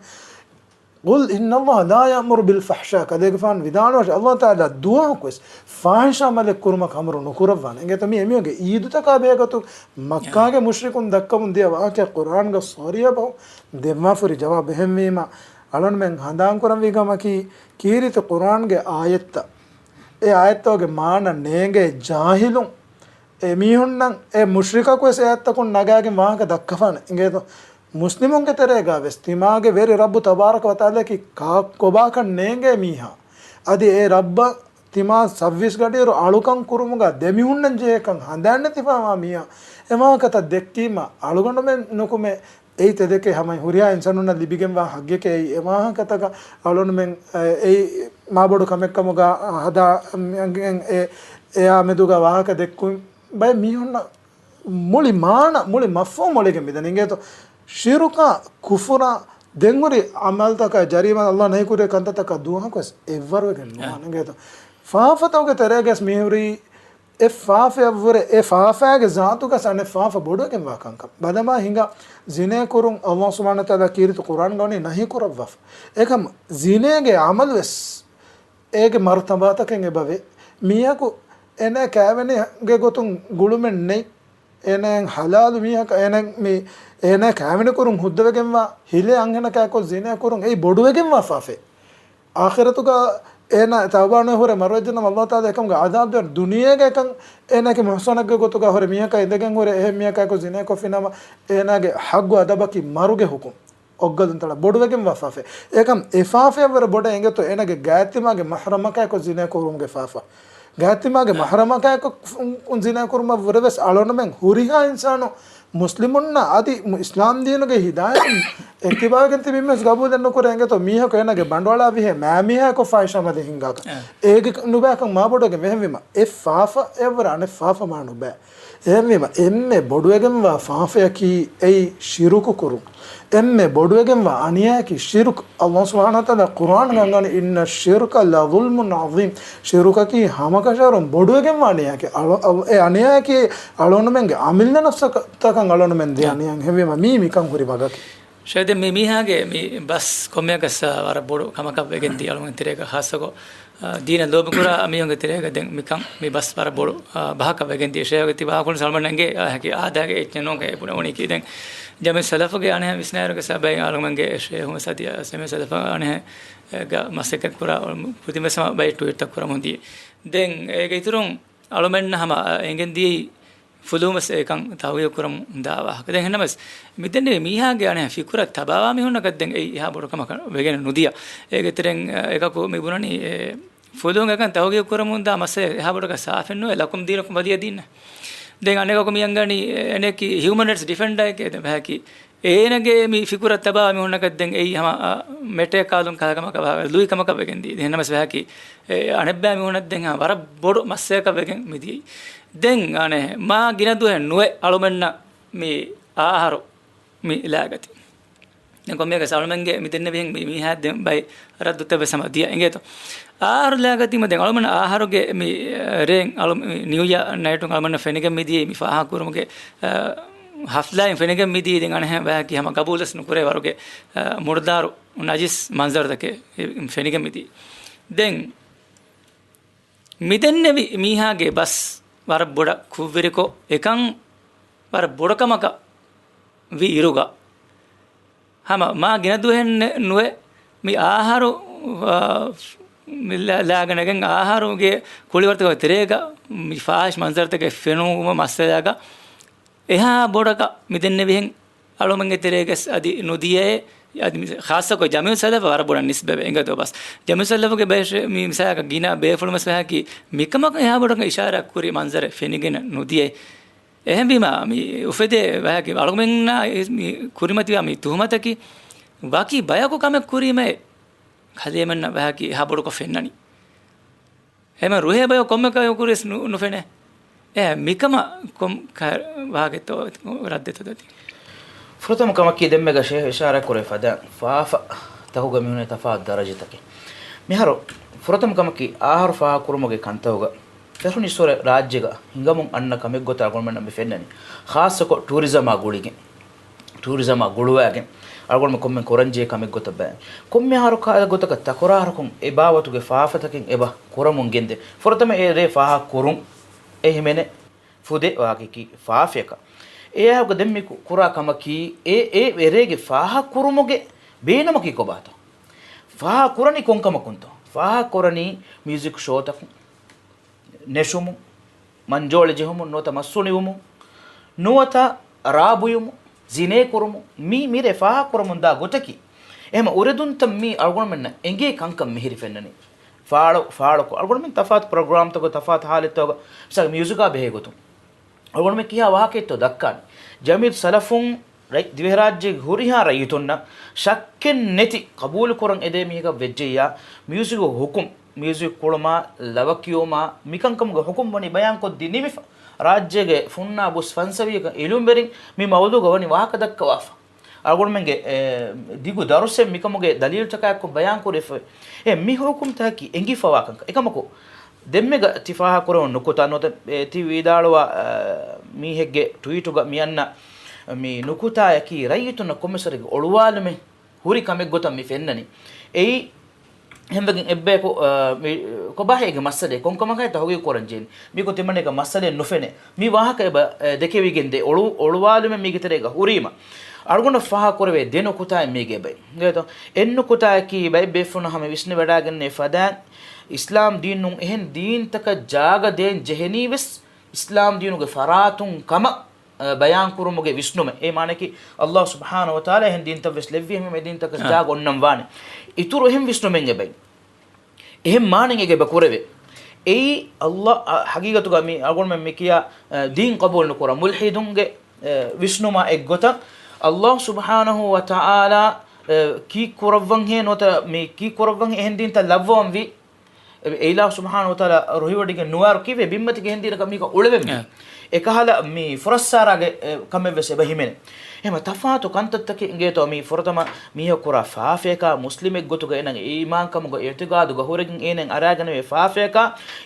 "قل إن الله لا يأمر بالفحشاء." ކަލޭގެފާނު ވިދާޅުވާށޭ، އައްލާހު ތަޢާލާ ދުވަހަކުވެސް ފާޙިޝް ޢަމަލެއް ކުރުމަށް އަމުރު ނުކުރައްވާނެ. އިނގޭތޯ މީ އެމީހުންގެ ޢީދުތަކާ ބެހޭގޮތުން މައްކާގެ މުޝްރިކުން ދައްކަމުން ދިޔަ ވާހަކައެއް ޤުރްއާންގަ ޞަރީޙަ ބަހުން ދެންވާފަ ހުރި ޖަވާބެއް. އެހެންވީމަ، އަޅުންމެން ހަނދާންކުރަންވީ ކަމަކީ، ކީރިތި ޤުރްއާންގެ އާޔަތްތައް، އެ އާޔަތްތަކުގެ މާނަ ނޭނގޭ ޖާހިލުން، އެމީހުންނަށް އެ މުޝްރިކަކު ވެސް އެ އާޔަތްތަކުން ނަގާގެން ވާހަކަ ދައްކަފާނެ. އިނގޭތޯ، މުސްލިމުންގެ ތެރޭގަ ވެސް ތިމާގެ ވެރި ރައްބު ތަބާރަކަ ވަތަޢާލާއަކީ ކާ-، ކޮބާކަން ނޭނގޭ މީހާ. އަދި އެ ރައްބަށް ތިމާ ސައްވީސް ގަޑިއިރު އަޅުކަން ކުރުމުގަ ދެމިހުންނަން ޖެހޭކަން ހަނދާންނެތިފަވާ މީހާ އެ ވާހަކަތައް ދެއްކީމަ، އަޅުގަނޑުމެން ނުކުމެ އެއީ ތެދެކޭ ހަމަ ހުރިހާ އިންސާނުންނަށް ލިބިގެންވާ ހައްގެކޭ. އެއީ އެ ވާހަކަތަކަށް އަޅުންމެން އެއީ މާބޮޑު ކަމެއްކަމުގަ ހަދާ އެ، އެއާ މެދުގަ ވާހަކަ ދެއްކުން ބައެއް މީހުންނަށް މުޅި މާނަ، މުޅި މަފްހޫމް އޮޅިގެން މިދަނީ. އިނގޭތޯ، ޝިރުކާ، ކުފުރާ، ދެންހުރި ޢަމަލުތަކާ، ޖަރީމާ، އައްލާހް ނަހީކުރި ކަންތައްތަކާ ދުވަހަކުވެސް އެއްވަރުވެގެން ނުވާނެ. އިނގޭތޯ، ފާފަތަކުގެ ތެރޭގަސް މިހުރީ، އެ ފާފައަށްވުރެ، އެ ފާފައިގެ ޒާތުގަސް އަނެއް ފާފަ ބޮޑުވެގެންވާ ކަންކަން. ބަލަމާ ހިނގާ، ޒިނޭ ކުރުން އައްލާހް ސުބްޙާނަހު ވަތަޢާލާ ކީރިތި ޤުރްއާންގަ ވަނީ ނަހީ ކުރައްވާފަ. އެކަމް ޒިނޭގެ ޢަމަލުވެސް އޭގެ މަރުތަބާތަކެއް އެބަވޭ. މީހަކު އޭނާ ކާވެނިގެ ގޮތުން ގުޅުމެއް ނެތް. އޭނާއަށް ޙަލާލު މީހަކަށް އޭނާ މި، އޭނާ ކާވެނި ކުރުން ހުއްދަވެގެންވާ ހިލޭ އަންހެނަކާއެކު ޒިނޭ ކުރުން އެއީ ބޮޑުވެގެންވާ ފާފައެއް. އާޚިރަތުގަ އޭނާ ތައުބާ ނުވެ ހުރެ މަރުވެއްޖެނަމަ އައްލާހު ތަޢާލާ އެކަމުގެ ޢަޛާބު ދެއްވަން. ދުނިޔޭގަ އެކަން އޭނާގެ މުޙްޞަނަތްގެ ގޮތުގަ ހުރެ މީހަކާ އިނދެގެން ހުރެ އެހެން މީހަކާއެކު ޒިނޭ ކޮށްފިނަމަ އޭނާގެ ޙައްޤު އަދަބަކީ މަރުގެ ޙުކުމް. އޮއްގަލުން ތަޅާ ބޮޑުވެގެންވާ ފާފައެއް. އެކަމް އެ ފާފައަށްވުރެ ބޮޑަށް އިނގޭތޯ އޭނާގެ ގާތްތިމާގެ މަޙްރަމަކާއެކު ޒިނޭ ކުރުމުގެ ފާފަ. ގާތްތިމާގެ މަޙްރަމަކާއެކު ޒިނޭ ކުރުމަށްވުރެވެސް އަޅުންމެން ހުރިހާ އިންސާނު މުސްލިމުންނަށް އަދި މު-، އިސްލާމް ދީނުގެ ހިދާޔަތުން އެއްތިބާވެގެން ތިބި މީހުން ގަބޫލެއް ނުކުރޭ އިނގޭތޯ މީހަކު އޭނާގެ ބަނޑުއަޅާ ވިހޭ މާ މީހާއެކު ފާޙިޝް ޢަމަލެއް ހިނގާކަށް. އެ. އޭގެ ނުބައިކަން މާބޮޑުވެގެން ވޭ. އެހެންވީމަ އެ ފާފައަށްވުރެ އަނެއް ފާފަ މާ ނުބައި. އެހެންވީމަ، އެންމެ ބޮޑުވެގެންވާ ފާފަޔަކީ އެއީ ޝިރުކު ކުރުން. އެންމެ ބޮޑުވެގެންވާ އަނިޔާއަކީ ޝިރުކު. އައްލާހު ސުބްޙާނަހު ވަތަޢާލާ ޤުރްއާންގަ އަންގަނީ، "إن الشرك لظلم عظيم." ޝިރުކަކީ ހަމަކަށަވަރުން ބޮޑުވެގެންވާ އަނިޔާއަކީ. އަޅު-، އަޅު-، އެ އަނިޔާއަކީ އަޅުގަނޑުމެންގެ އަމިއްލަ ނަފްސަކަށް އަޅުގަނޑުމެން ދޭ އަނިޔާ. އެހެންވީމަ، މީ މިކަން ހުރި މަގަކީ. ޝައިދެ މި މީހާގެ މި ބަސް ކޮންމެއަކަސް ވަރަށް ބޮޑު ކަމަކަށް ވެގެން ދިޔަ އަޅުގަނޑު ތެރޭގަ ޚާއްޞަކޮށް ދީނަށް ލޯބިކުރާ މީހުންގެ ތެރޭގަ ދެން މިކަން މި ބަސް ވަރަށް ބޮޑު، އާ، ބަހަކަށް ވެގެން ދިޔަ. ޝޭޚް ތި ވާހަކަ ސަލްމަން އެނގޭ، އާ، އެކި އާދައިގެ އެއްޗެއް ނޫން ކައި ބުނެވުނީކީ. ދެން ޖަމިއްޔަތު ސަލަފުގެ އަނެއް ވިސްނާއިރުގެ ސަބަބެން އަޅުމެންގެ ޝޭޚު ސަދި ސެމި ސަލަފަށް އަނެއް ގަ މަސައްކަތް ކުރާ ކުދިން ވެސް ހަމަ ބައެއް ޓުވީޓްތައް ކުރަމުން ދިޔަ. ދެން އޭގެ އިތުރުން އަޅުމެންނަށް ހަމަ އެނގެން ދިޔައީ ފުލުހުން ވެސް އެކަން ތަހުގީގު ކުރަމުން ދާ ވާހަކަ. ދެން އެހެންނަމަވެސް، މިދެންނެވި މީހާގެ އަނެއް ފިކުރަށް ތަބާވާ މީހުންނަކަށް ދެން އެއީ އެހާ ބޮޑު ކަމަކަށް ވެގެން ނުދިޔަ. އޭގެ ތެރެއިން، އެކަކު މި ބުނަނީ، އެ، ފުލުހުން އެކަން ތަހުގީގު ކުރަމުން ދާ މައްސަލަ އެހާ ބޮޑަކަށް ސާފެއް ނުވޭ، ލަކުމް ދީނުކުމް ވަލިއްޔަ ދީން. ދެން އަނެކަކު މި އަންގަނީ، އެ، އަނެކީ ހިއުމަން ރައިޓްސް ޑިފެންޑަރެކޭ ދެން ބަހަކީ. އޭނަގެ މި ފިކުރަށް ތަބާ މީހުންނަކަށް ދެން އެއީ ހަމަ، އަ، މެޓޭ ކާލުން ކަހަލަ ކަމަކަށް ވާ، ލުއި ކަމަކަށް ވެގެން ދިޔަ. ދެން ނަމަސް ވެހަކީ، އެ، އަނެއްބައި މީހުންނަށް ދެން ހަމަ ވަރަށް ބޮޑު މައްސަލަކަށް ވެގެން މި ދިޔައީ. ދެން އަނެއް މާ ގިނަ ދުވަހެއް ނުވެ އަޅުމެންނަށް މި އާހަރު މި ލާގަތީ. ދެން ކޮންމެއަކަސް އަޅުމެންގެ މި ދެންނެވިހެން މި މީހާ ދެން ބައި ރައްދުތައް ވެސް ހަމަ ދިޔަ އިނގޭތޯ. އާހަރު ލާގަތީމަ ދެން އަޅުމެން އާހަރުގެ މި، އަ، ރޭން އަޅު-، މި ނިއު ޔާ ނައިޓުން އަޅުމެންނަށް ފެނިގެން މި ދިޔައީ މި ފާހަގަކުރުމުގެ، އަ، ހަފްލާއިން ފެނިގެން މިދީ ދެން އަނެއް ބަޔަކީ ހަމަ ގަބޫލުވެސް ނުކުރޭ ވަރުގެ، އަ، މުރުދާރު ނަޖިސް މަންޒަރުތަކެއް ފެނިގެން މިދީ. ދެން މިދެންނެވި މީހާގެ ބަސް ވަރަށް ބޮޑަށް ކުށްވެރިކޮށް އެކަން ވަރަށް ބޮޑުކަމަކަށް ވި އިރުގަ ހަމަ މާ ގިނަ ދުވަހެއް ނެ-، ނުވެ މި އާހަރު، އާ، މި ލާ-، ލާގަނެގެން އާހަރުގެ ކުޅިވަރުތަކުގެ ތެރޭގަ މި ފާހިޝް މަންޒަރުތަކެއް ފެނުމު މައްސަލައިގަ އެހާ ބޮޑަކަށް މި ދެންނެވިހެން އަޅުމެންގެ ތެރޭގަސް އަދި ނުދިޔައޭ، އަދި މި ޚާއްޞަކޮށް ޖަމިއު ސަލަފަށް ވަރަށް ބޮޑަށް ނިސްބަތްވެ އިނގޭތޯ ބަސް. ޖަމިއު ސަލަފުގެ ބޭޝް މި މިސާލަކަށް ގިނަ ބޭފުޅުން ވެސް ވެހަކީ މިކަމަކަށް އެހާ ބޮޑަކަށް އިޝާރާތް ކުރި މަންޒަރެއް ފެނިގެން ނުދިޔައޭ. އެހެންވީމަ، މި އުފެދޭ ވަހަކީ އަޅުގަމެންނާ މި ކުރިމަތިވާ މި ތުހުމަތަކީ، ވަކި ބަޔަކު ކަމެއް ކުރީމައޭ، ކަލޭމެންނަށް ވަހަކީ އެހާ ބޮޑުކޮށް ފެންނަނީ. އެމަ ރުހޭ ބަޔަކު ކޮންމެ ކަމެއް ކުރިޔަސް ނު-، ނުފެނޭ. އެ މިކަމަށް ކޮން ކަ-، ވާހަކަތޯ ރައްދެތޯ ދަތި؟ ފުރަތަމަ ކަމަކީ ދެންމެގަ ޝޭހް އިޝާރާތް ކުރެ ފަދަ ފާފަ ތަހުގަ މިހުނެ ތަފާތު ދަރަޖަތަކެއް. މިހާރު ފުރަތަމަ ކަމަކީ އާހަރު ފާހަގަކުރުމުގެ ކަންތަހުގަ ފެށުނި ސޮރެ ރާއްޖޭގަ ހިނގަމުން އަންނަ ކަމެއްގޮތަށް އަޅުގަނޑުމެންނަށް މި ފެންނަނީ. ޚާއްޞަކޮށް ޓޫރިޒަމާ ގުޅިގެން، ޓޫރިޒަމާ ގުޅުވާގެން އަޅުގަނޑުމެން ކޮންމެ ކުރަންޖެހޭ ކަމެއްގޮތަށް ބަޔަން. ކޮންމެ އަހަރު ކާލަ ގޮތަކަށް ތަކުރާރުކޮށް އެ ބާވަތުގެ ފާފަތަކެއް އެބަ ކުރަމުން ގެންދެ. ފުރަތަމަ އެ ރޭ ފާހަގަ ކުރުން އެ ހިމެނޭ ފުދޭ ވާހަކައަކީ ފާފަޔަކަށް. އެއާއެކު ދެން މި ކު-، ކުރާ ކަމަކީ އެ، އެ އެރޭގެ ފާހަގަ ކުރުމުގެ ބޭނުމަކީ ކޮބާތޯ؟ ފާހަގަ ކުރަނީ ކޮންކަމަކުންތޯ؟ ފާހަގަ ކުރަނީ މިއުޒިކް ޝޯތަކުން، ނެށުމުން، މަންޖޯޅި ޖެހުމުން ނުވަތަ މައްސުނިވުމުން، ނުވަތަ ރާ ބުއިވުމުން، ޒިނޭ ކުރުމުން، މީ މިރޭ ފާހަގަ ކުރަމުން ދާ ގޮތަކީ. އެހެމަ އުރެދުންތައް މީ އަޅުގަނޑުމެންނަށް އެނގޭ ކަންކަން މިހިރި ފެންނަނީ. ފާޅު، ފާޅުކޮށް، އަޅުގަނޑުމެން ތަފާތު ޕްރޮގްރާމްތަކުގަ ތަފާތު ހާލަތްތަކުގަ، މިސާލަކަށް މިއުޒިކާ ބެހޭ ގޮތުން އަޅުގަނޑުމެން ކިހާ ވާހަކައެއްތޯ ދައްކާނީ؟ ޖަމިއްޔަތު ސަލަފުން ރައް-، ދިވެހިރާއްޖޭގެ ހުރިހާ ރައްޔިތުންނަށް ޝައްކެއް ނެތި ޤަބޫލު ކުރަން އެދޭ މީހަކަށް ވެއްޖެއްޔާ، މިއުޒިކުގެ ޙުކުމް، މިއުޒިކް ކުޅުމާ، ލަވަ ކިޔުމާ، މިކަންކަމުގެ ޙުކުމް ވަނީ ބަޔާންކޮށްދީ ނިމިފަ. ރާއްޖޭގެ ފުންނާ ބުސް ފަންސަވީހަކަށް ޢިލްމުވެރިން މި މައުޟޫގަ ވަނީ ވާހަކަ ދައްކަވާފަ. އަޅުގަނޑުމެންގެ، އެ، ދިގު ދަރުސެއް މިކަމުގެ ދަލީލުތަކާއެކު ބަޔާންކުރެފަ. އެ، މި ޙުކުމްތަކަކީ އެނގިފަވާ ކަންކަން. އެކަމަކު، ދެންމެގަ ތި ފާހަގަކުރެވުނު ނުކުތާ ނުވަތަ، އެ، ތި ވިދާޅުވާ، އަ، މީހެއްގެ ޓްވީޓުގަ މިއަންނަ މި ނުކުތާޔަކީ ރައްޔިތުންނަށް ކޮންމެސްވަރެއްގެ އޮޅުވާލުމެއް ހުރި ކަމެއްގޮތަށް މި ފެންނަނީ. އެއީ، ހެންވެގެން އެއްބަޔަކު، އަ، މި، ކޮބާހޭ އޭގެ މައްސަލައެއް ކޮންކަމަކާ ތަހުގީގު ކުރަން ޖެހެނީ؟ މީކު ތިމަންނައަކަށް މައްސަލައެއް ނުފެނޭ. މި ވާހަކަ އެބަ، އެ، ދެކެވިގެން ދޭ އޮޅު-، އޮޅުވާލުމެއް މީގެ ތެރޭގަ ހުރީމަ. އަޅުގަނޑަށް ފާހަގަކުރެވޭ ދެ ނުކުތާއެއް މީގެ އެބައި. އެއް ނުކުތާއަކީ ބައެއް ބޭފުޅުން ހަމަ ވިސްނިވަޑާގެންނެވި ފަދައިން އިސްލާމް ދީނުން އެހެން ދީންތަކަށް ޖާގަ ދޭން ޖެހެނީވެސް އިސްލާމް ދީނުގެ ފަރާތުން ކަމަށް، އަ، ބަޔާންކުރުމުގެ ވިސްނުމެއް. އެ މާނައަކީ، ﷲ ސުބްޙާނަހޫ ވަތަޢާލާ އެހެން ދީންތައް ވެސް ލެއްވި ހަމަ އެ ދީންތަކަށް ޖާގަ އޮންނަން ވާނެ. އިތުރު އެހެން ވިސްނުމެއް އެބައި. އެހެން މާނައެއް އެބަ ކުރެވޭ. އެއީ ﷲ، އަ، ޙަޤީޤަތުގަ މި އަޅުގަނޑުމެން މި ކިޔާ، އަ، ދީން ޤަބޫލު ނުކުރާ މުލްޙިދުންގެ، އަ، ވިސްނުމާ އެއްގޮތަށް، ﷲ ސުބްޙާނަހޫ ވަތަޢާލާ، އަ، ކީއްކުރައްވަންހޭ ނުވަތަ މި ކީއްކުރައްވަންހޭ އެހެން ދީންތައް ލައްވަވަންވީ. އެ، އެއިލާހު ސުބްޙާނަހޫ ވަތަޢާލާ ރުހިވޮޑިގެން ނުވާއިރު ކީއްވެ ބިންމަތީގެ އެހެން ދީނަކަށް މީހަކަށް އުޅެވެންވީ؟ އެކަހަލަ މި ފުރައްސާރާގެ، އެ، ކަމެއްވެސް އެބަ ހިމެނޭ. އެހެމަ ތަފާތު ކަންތައްތަކެއް އިނގޭތޯ މި ފުރަތަމަ މީހަކު ކުރާ ފާފަޔަކާ، މުސްލިމެއްގޮތުގަ އޭނަގެ އީމާންކަމުގަ އިޢުތިޤާދުގަ ހުރެގެން އޭނައަށް އަރާގަނެވޭ ފާފަޔަކާ،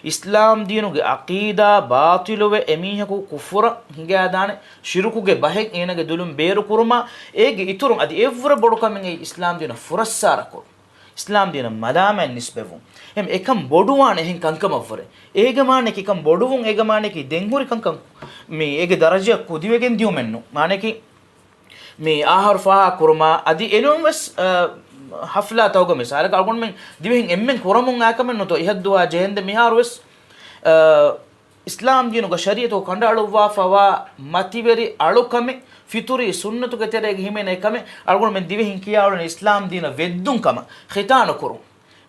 އިސްލާމް ދީނުގެ ޢަޤީދާ ބާޠިލުވެ އެމީހަކު ކުފުރަށް ހިނގާދާނެ، ޝިރުކުގެ ބަހެއް އޭނަގެ ދުލުން ބޭރުކުރުމާ، އޭގެ އިތުރުން އަދި އެއްވުރެ ބޮޑު ކަމެއް އެއީ އިސްލާމް ދީނަށް ފުރައްސާރަކުރުން. އިސްލާމް ދީނަށް މަލާމާތް ނިސްބަތްވުން. އެހެން އެކަން ބޮޑުވާނެ އެހެން ކަންކަމަށްވުރެ. އޭގެ މާނައަކީ ކަން ބޮޑުވުން، އޭގެ މާނައަކީ ދެން ހުރި ކަންކަން މި އޭގެ ދަރަޖައަށް ކުދިވެގެން ދިޔުމެއްނު. މާނައަކީ މި އަހަރު ފާހަގަ ކުރުމާ އަދި އެނޫން ވެސް، އަ، ހަފްލާތަކުގަ މިސާލަކަށް އަޅުގަނޑުމެން ދިވެހިން އެންމެން ކުރަމުން އާކަމެއް ނުތޯ އިހަށްދުވާ ޖެހެންދެ މިހާރު ވެސް، އަ، އިސްލާމް ދީނުގަ ޝަރީއަތު ކަނޑައަޅުއްވާފަވާ މަތިވެރި އަޅުކަމެއް، ފިތުރީ ސުންނަތުގެ ތެރޭގަ ހިމެނޭ ކަމެއް، އަޅުގަނޑުމެން ދިވެހިން ކިޔާއުޅެނީ އިސްލާމް ދީނަށް ވެއްދުން ކަމަށް، ޚިތާނު ކުރުން.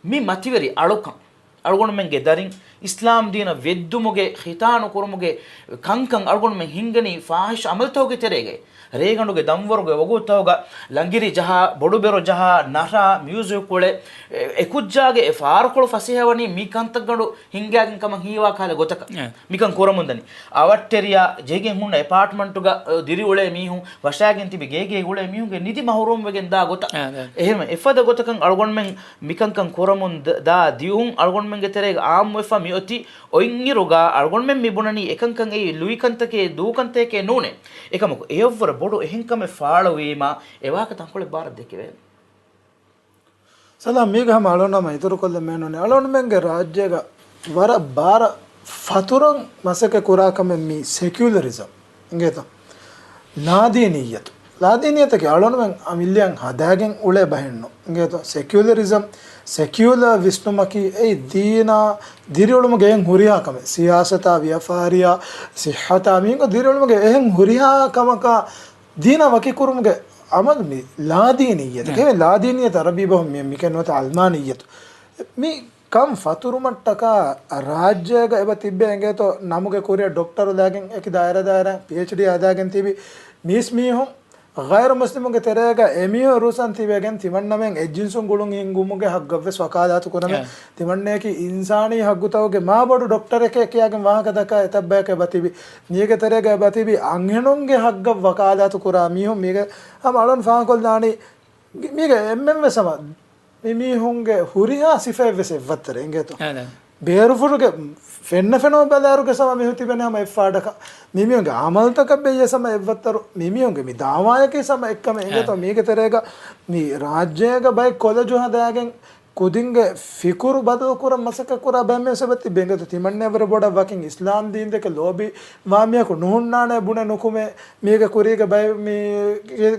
މި މަތިވެރި އަޅުކަން. އަޅުގަނޑުމެންގެ ދަރިން އިސްލާމް ދީނަށް ވެއްދުމުގެ، ޚިތާނު ކުރުމުގެ ކަންކަން އަޅުގަނޑުމެން ހިންގަނީ ފާހިޝް އަމަލްތަކުގެ ތެރޭގަ. ރޭގަނޑުގެ ދަންވަރުގެ ވަގުތުތަކުގަ ލަނގިރި ޖަހާ، ބޮޑުބެރު ޖަހާ، ނަރާ، މިއުޒިކް އުޅޭ، އެ، އެކުއްޖާގެ އެ ފާރުކޮޅު ފަސޭހަވަނީ މި ކަންތައްގަނޑު ހިންގާގެން ކަމަށް ހީވާ ކަހަލަ ގޮތަކަށް. އެ. މިކަން ކުރަމުންދަނީ. އަވަށްޓެރިޔާ ޖެހިގެން ހުންނަ އެޕާޓްމަންޓުގަ، އަ، ދިރިއުޅޭ މީހުން، ވަށާގެން ތިބި ގޭގޭ އުޅޭ މީހުންގެ ނިދި މަހުރޫމްވެގެން ދާ ގޮތަށް. އެ، އެ. އެހެން އެފަދަ ގޮތަކަށް އަޅުގަނޑުމެން މިކަންކަން ކުރަމުން ދ-، ދާ ދިއުން އަޅުގަނޑުމެންގެ ތެރޭގަ އާއްމުވެފަ މިއޮތީ. އޮތްއިރުގަ އަޅުގަނޑުމެން މި ބުނަނީ އެކަންކަން އެއީ ލުއިކަންތަކެއް ދޫކަންތަކެއް ނޫނޭ. އެކަމަކު އެއަށްވުރެ ބޮޑު އެހެންކަމެއް ފާޅުވީމާ އެވާހަކަ ތަންކޮޅެއް ބާރަށް ދެކެވޭނެ. ސަލާމް، މީގަ ހަމަ އަޅުގަނޑު ހަމަ އިތުރުކޮށްލަން މިއަންނަނީ އަޅުގަނޑުމެންގެ ރާއްޖޭގަ ވަރަށް ބާރަށް ފަތުރަން މަސައްކަތް ކުރާ ކަމެއް މި ސެކިއުލަރިޒަމް. އިނގޭތޯ؟ ލާދީނިއްޔަތު. ލާދީނިއްޔަތަކީ އަޅުގަނޑުމެން އަމިއްލައަށް ހަދާގެން އުޅޭ ބަހެއްނު. އިނގޭތޯ؟ ސެކިއުލަރިޒަމް، ސެކިއުލަރ ވިސްނުމަކީ އެއީ ދީނާ ދިރިއުޅުމުގެ އެހެން ހުރިހާ ކަމެއް. ސިޔާސަތާ، ވިޔަފާރިޔާ، ސިއްހަތާ، މީހުންގެ ދިރިއުޅުމުގެ އެހެން ހުރިހާ ކަމަކާ ދީނާ ވަކިކުރުމުގެ އަމަލު މި ލާދީނިއްޔަތު. އެ. އެހެން ލާދީނިއްޔަތު އަރަބީ ބަހުން މި، މިކަން ނުވަތަ އަލްމާނިއްޔަތު. މި ކަން ފަތުރުމަށްޓަކާ ރާއްޖޭގަ އެބަ ތިއްބެ އިނގޭތޯ ނަމުގެ ކުރިއަށް ޑޮކްޓަރު ލާގެން އެކި ދާއިރާ ދާއިރާ ޕީއެޗްޑީ ހަދާގެން ތިބި މީސް މީހުން ޣައިރު މުސްލިމުންގެ ތެރޭގަ އެމީހުން ރުއްސަން ތިބެގެން ތިމަންނަމެން އެއްޖިންސުން ގުޅުން ހިންގުމުގެ ހައްގަށްވެސް ވަކާލާތު ކުރަމެ. އެ. ތިމަންނަޔަކީ އިންސާނީ ހައްގުތަކުގެ މާ ބޮޑު ޑޮކްޓަރެކޭ ކިޔާގެން ވާހަކަ ދައްކާ އެތައް ބަޔަކަށް އެބަތިބި. މީގެ ތެރޭގަ އެބަތިބި އަންހެނުންގެ ހައްގަށް ވަކާލާތު ކުރާ މީހުން މީގެ ހަމަ އަޅުން ފާހަގަކޮށްލާނީ. މީގެ އެންމެންވެސް ހަމަ މި މީހުންގެ ހުރިހާ ސިފައެއްވެސް އެއްވައްތަރެއް އިނގޭތޯ. އާދެ. ބޭރުފުށުގެ ފެންނަ ފެނޯ ބަލާރުގެ ސަމަ މީހުން ތިބެނެ ހަމަ އެއްފާޑަކަށް. މިމީހުންގެ އަމަލުތަކަށް ބެއްޔެ ސަމަ އެއްވައްތަރު. މިމީހުންގެ މި ދާވާޔަކީ ސަމަ އެއްކަމެއް އިނގޭތޯ. އާ. މީގެ ތެރޭގަ މި ރާއްޖޭގަ ބައެއް ކޮލެޖު ހަދާގެން ކުދިންގެ ފިކުރު ބަދަލު ކުރަން މަސައްކަތް ކުރާ ބައެއް މީހުން އެބަތިބި އިނގޭތޯ. ތިމަންނަޔަށްވުރެ ބޮޑަށް ވަކިން އިސްލާމް ދީންދެކެ ލޯބިވާ މީހަކު ނުހުންނާނެ ބުނެ ނުކުމެ. މީގެ ކުރީގެ ބައެއް މީ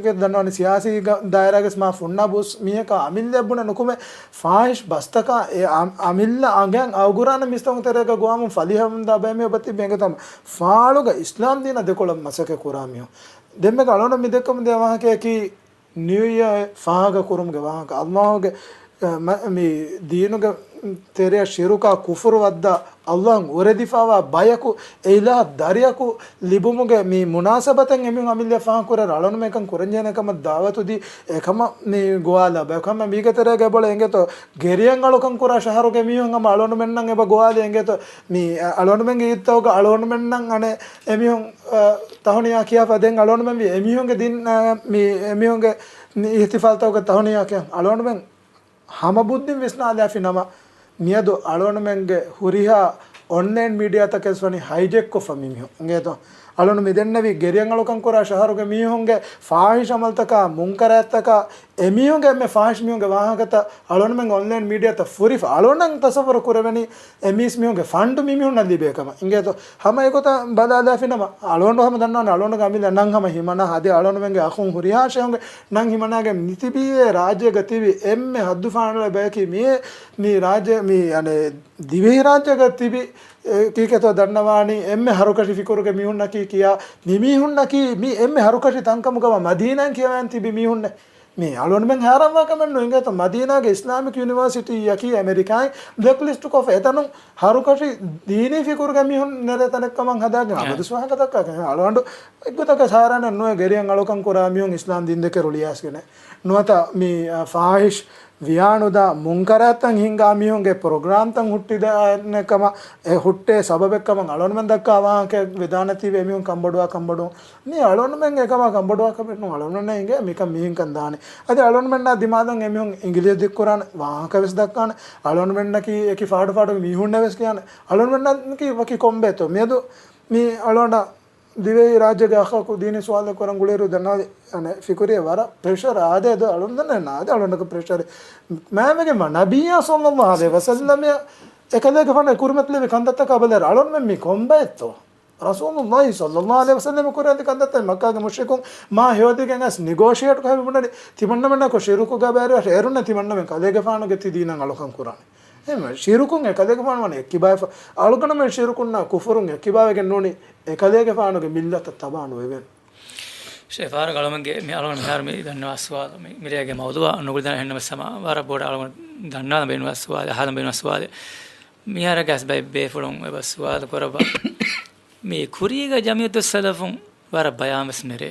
ގެ ދަންނަވަނީ ސިޔާސީ ގަ-، ދާއިރާގެ މާ ފުންނާ ބުސް މީހަކާ އަމިއްލަ ބުނެ ނުކުމެ ފާހިޝް ބަސްތަކާ އެ އަ-، އަމިއްލަ އަނގައިން އައުގުރާނެ މީސްތަކުން ތެރޭގަ ގޮވާމުން ފަލިހަމްދާ ބައެއް މީހުން އެބަތިބި އިނގޭތޯ. ފާޅުގަ އިސްލާމް ދީނަށް ދެކޮޅަށް މަސައްކަތް ކުރާ މީހުން. ދެންމެގަ އަޅުނަ މި ދެއްކަމުން ދޭ ވާހަކަޔަކީ ނިއު އިޔާ ފާހަގަ ކުރުމުގެ ވާހަކަ. އައްލާހުގެ، އަ، މަ-، މި ދީނުގެ ތެރެއަށް ޝިރުކާ ކުފުރު ވައްދާ އައްލާހުން އުރެދިފާވާ ބަޔަކު އެ އިލާހަށް ދަރިޔަކު ލިބުމުގެ މި މުނާސަބަތެއް އެމީހުން އަމިއްލަ ފާހަގަ ކުރޭ އަޅުނުމެކަން ކުރަންޖެހޭނެ ކަމަށް ދައުވަތު ދީ އެކަމަށް މި ގޮވާލާ ބަޔަކު. ހަމަ މީގެ ތެރޭގަ އެބައުޅޭ އިނގޭތޯ ގެރިއަށް އަޅުކަން ކުރާ ޝަހަރުގެ މީހުން ހަމަ އަޅުނުމެންނަށް އެބަ ގޮވާލޭ އިނގޭތޯ މި އަޅުނުމެންގެ އީދުތަކުގަ އަޅުނުމެންނަށް އަނެއް އެމީހުން އަ، ތަހުނިޔާ ކިޔާފަ ދެން އަޅުގަނޑުމެން ވީ އެމީހުންގެ ދިން، އަ، މި އެމީހުންގެ މި އިހްތިފާލްތަކުގެ ތަހުނިޔާ ކިޔަން. އަޅުގަނޑުމެން ހަމަ ބުއްދިން ވިސްނާލާފި ނަމަ، މިއަދު އަޅުގަނޑުމެންގެ ހުރިހާ އޮންލައިން މީޑިއާތަކެސް ވަނީ ހައިޖެކް ކޮށްފަ މި މީހުން. އިނގޭތޯ؟ އަޅުގަނޑު މި ދެންނެވި ގެރިއަށް އަޅުކަން ކުރާ ޝަހަރުގެ މީހުންގެ ފާހިޝް އަމަލްތަކާ، މުންކަރާތްތަކާ، އެމީހުންގެ އެންމެ ފާހިޝް މީހުންގެ ވާހަކަތައް އަޅުގަނޑުމެން އޮންލައިން މީޑިއާތައް ފުރިފަ. އަޅުގަނޑަށް ތަސައްވަރު ކުރެވެނީ އެ މީސް މީހުންގެ ފަންޑު މި މީހުންނަށް ލިބޭ ކަމަށް. އިނގޭތޯ؟ ހަމަ އެގޮތަށް ބަލާލާފި ނަމަ، އަޅުގަނޑު ހަމަ ދަންނަވަނީ އަޅުގަނޑުގެ އަމިއްލަ ނަން ހަމަ ހިމަނާ ހަދޭ އަޅުގަނޑުމެންގެ އަޚުން ހުރިހާ ޝޭހުންގެ ނަން ހިމަނާގެން މިތިބީ އެ ރާއްޖޭގަ ތިބި އެންމެ ހައްދު ފާނަޅަ ބަޔަކީ މިއޭ މި ރާއްޖެ މި އަނެއް ދިވެހިރާއްޖޭގަ ތިބި އެ ކީކޭތޯ ދަންނަވާނީ އެންމެ ހަރުކަށި ފިކުރުގެ މީހުންނަކީ ކިޔާ މި މީހުންނަކީ މި އެންމެ ހަރުކަށި ތަންކަމުގަ މަދީނާއިން ކިޔަވައިން ތިބި މީހުންނޭ. މި އަޅުގަނޑުމެން ހައިރާންވާ ކަމެއް ނޫން. އިނގޭތޯ މަދީނާގެ އިސްލާމިކް ޔުނިވާސިޓީއަކީ އެމެރިކާއިން ބްލެކް ލިސްޓް ކޮށްފަ އެތަނުން ހަރުކަށި ދީނީ ފިކުރުގެ މީހުން ނެރޭ ތަނެއް ކަމަށް ހަދާގެން އާ. އަބަދު ސުވާހަކަ ދައްކާކަށް އަޅުގަނޑު އެއްގޮތަކަށް ހައިރާނެއް ނުވޭ ގެރިއަށް އަޅުކަން ކުރާ މީހުން އިސްލާމް ދީންދެކެ ރުޅިއައިސްގެނެ. ނުވަތަ މި، އަ، ފާހިޝް ވިޔާނުދާ މުންކަރާތްތައް ހިންގާ މީހުންގެ ޕްރޮގްރާމްތައް ހުއްޓިދާނެ ކަމަށް، އެ ހުއްޓޭ ސަބަބެއް ކަމަށް އަޅުގަނޑުމެން ދައްކާ ވާހަކަ ވެދާނެތީވެ އެމީހުން ކަންބޮޑުވާ ކަންބޮޑުވުން. މީ އަޅުގަނޑުމެން އެކަމާ ކަންބޮޑުވާ ކަމެއް ނޫން. އަޅުގަނޑުމެންނަށް އިނގޭ މިކަން މިހެންކަން ދާނެ. އަދި އަޅުގަނޑުމެންނާ ދިމާލަށް އެމީހުން އިނގިލިސް ދިއްކުރާނެ، ވާހަކަ ވެސް ދައްކާނެ. އަޅުގަނޑުމެންނަކީ އެކި ފާޑު ފާޑުގެ މީހުންނެއް ވެސް ކިޔާނެ. އަޅުގަނޑުމެންނަކީ ވަކި ކޮންބޭތޯ؟ މިއަދު މި އަޅުގަނޑަށް ދިވެހި ރާއްޖޭގެ އަޚްލާޤު ދީނީ ސުވާލެއް ކުރަން ގުޅޭއިރު ދަންނާލި، އަނެއް ފިކުރީ ވަރަށް ޕްރެޝަރ އާދޭ ދޯ އަޅުން ދަންނަ އާދޭ އަޅުންނަކަށް ޕްރެޝަރެއް. މާމެގެ މަ ނަބިއްޔާ ޞައްލައްލާހު ޢަލައިހި ވަސައްލަމަ އެކަލޭގެފާނު ކުރިމަތިލެވި ކަންތައްތަކާ ބަލާއިރު އަޅުންމެން މީ ކޮންބައެއްތޯ؟ ރަސޫލުﷲ ޞައްލައްލާހު ޢަލައިހި ވަސައްލަމަ ކުރިމަތިލެވި ކަންތައްތައް މައްކާގެ މުޝްރިކުން މާ ހެޔޮއަދިގެން އަސް ނިގޯޝިއޭޓް ކޮށް ބުނަނީ ތިމަންނަމެން ކޮށް ޝިރުކުގަ ބައިވެރި އޭރުންނެ ތިމަންނަމެން ކަލޭގެފާނުގެ ތި ދީނަށް އަޅުކަން ކުރާނެ. އެހެންވެ، ޝިރުކުން އެކަލޭގެފާނު ވަނީ އެއްކިބާވެފަ، އަޅުގަނޑުމެން ޝިރުކުންނާ ކުފުރުން އެއްކިބާވެގެން ނޫނީ އެކަލޭގެފާނުގެ މިއްލަތަށް ތަބާ ނުވެވޭނެ. ޝޭފާރަ އަޅުމެންގެ މި އަޅުގަނޑު މިހާރު މި ދަންނަވާ ސުވާލު، މި، މިރޭގެ މައުޟޫޢާ ނުގުޅިދާނެ ހެންނަމަސް ހަމަ ވަރަށް ބޮޑަށް އަޅުގަނޑު ދަންނާލަން ބޭނުންވާ ސުވާލެއް، އަހާލަން ބޭނުންވާ ސުވާލެއް. މިހާރަކަސް ބައެއް ބޭފުޅުން އެބަ ސުވާލު ކުރައްވާ. މި ކުރީގަ ޖަމިއްޔަތުއްސަލަފުން ވަރަށް ބަޔާން ވެސް ނެރޭ.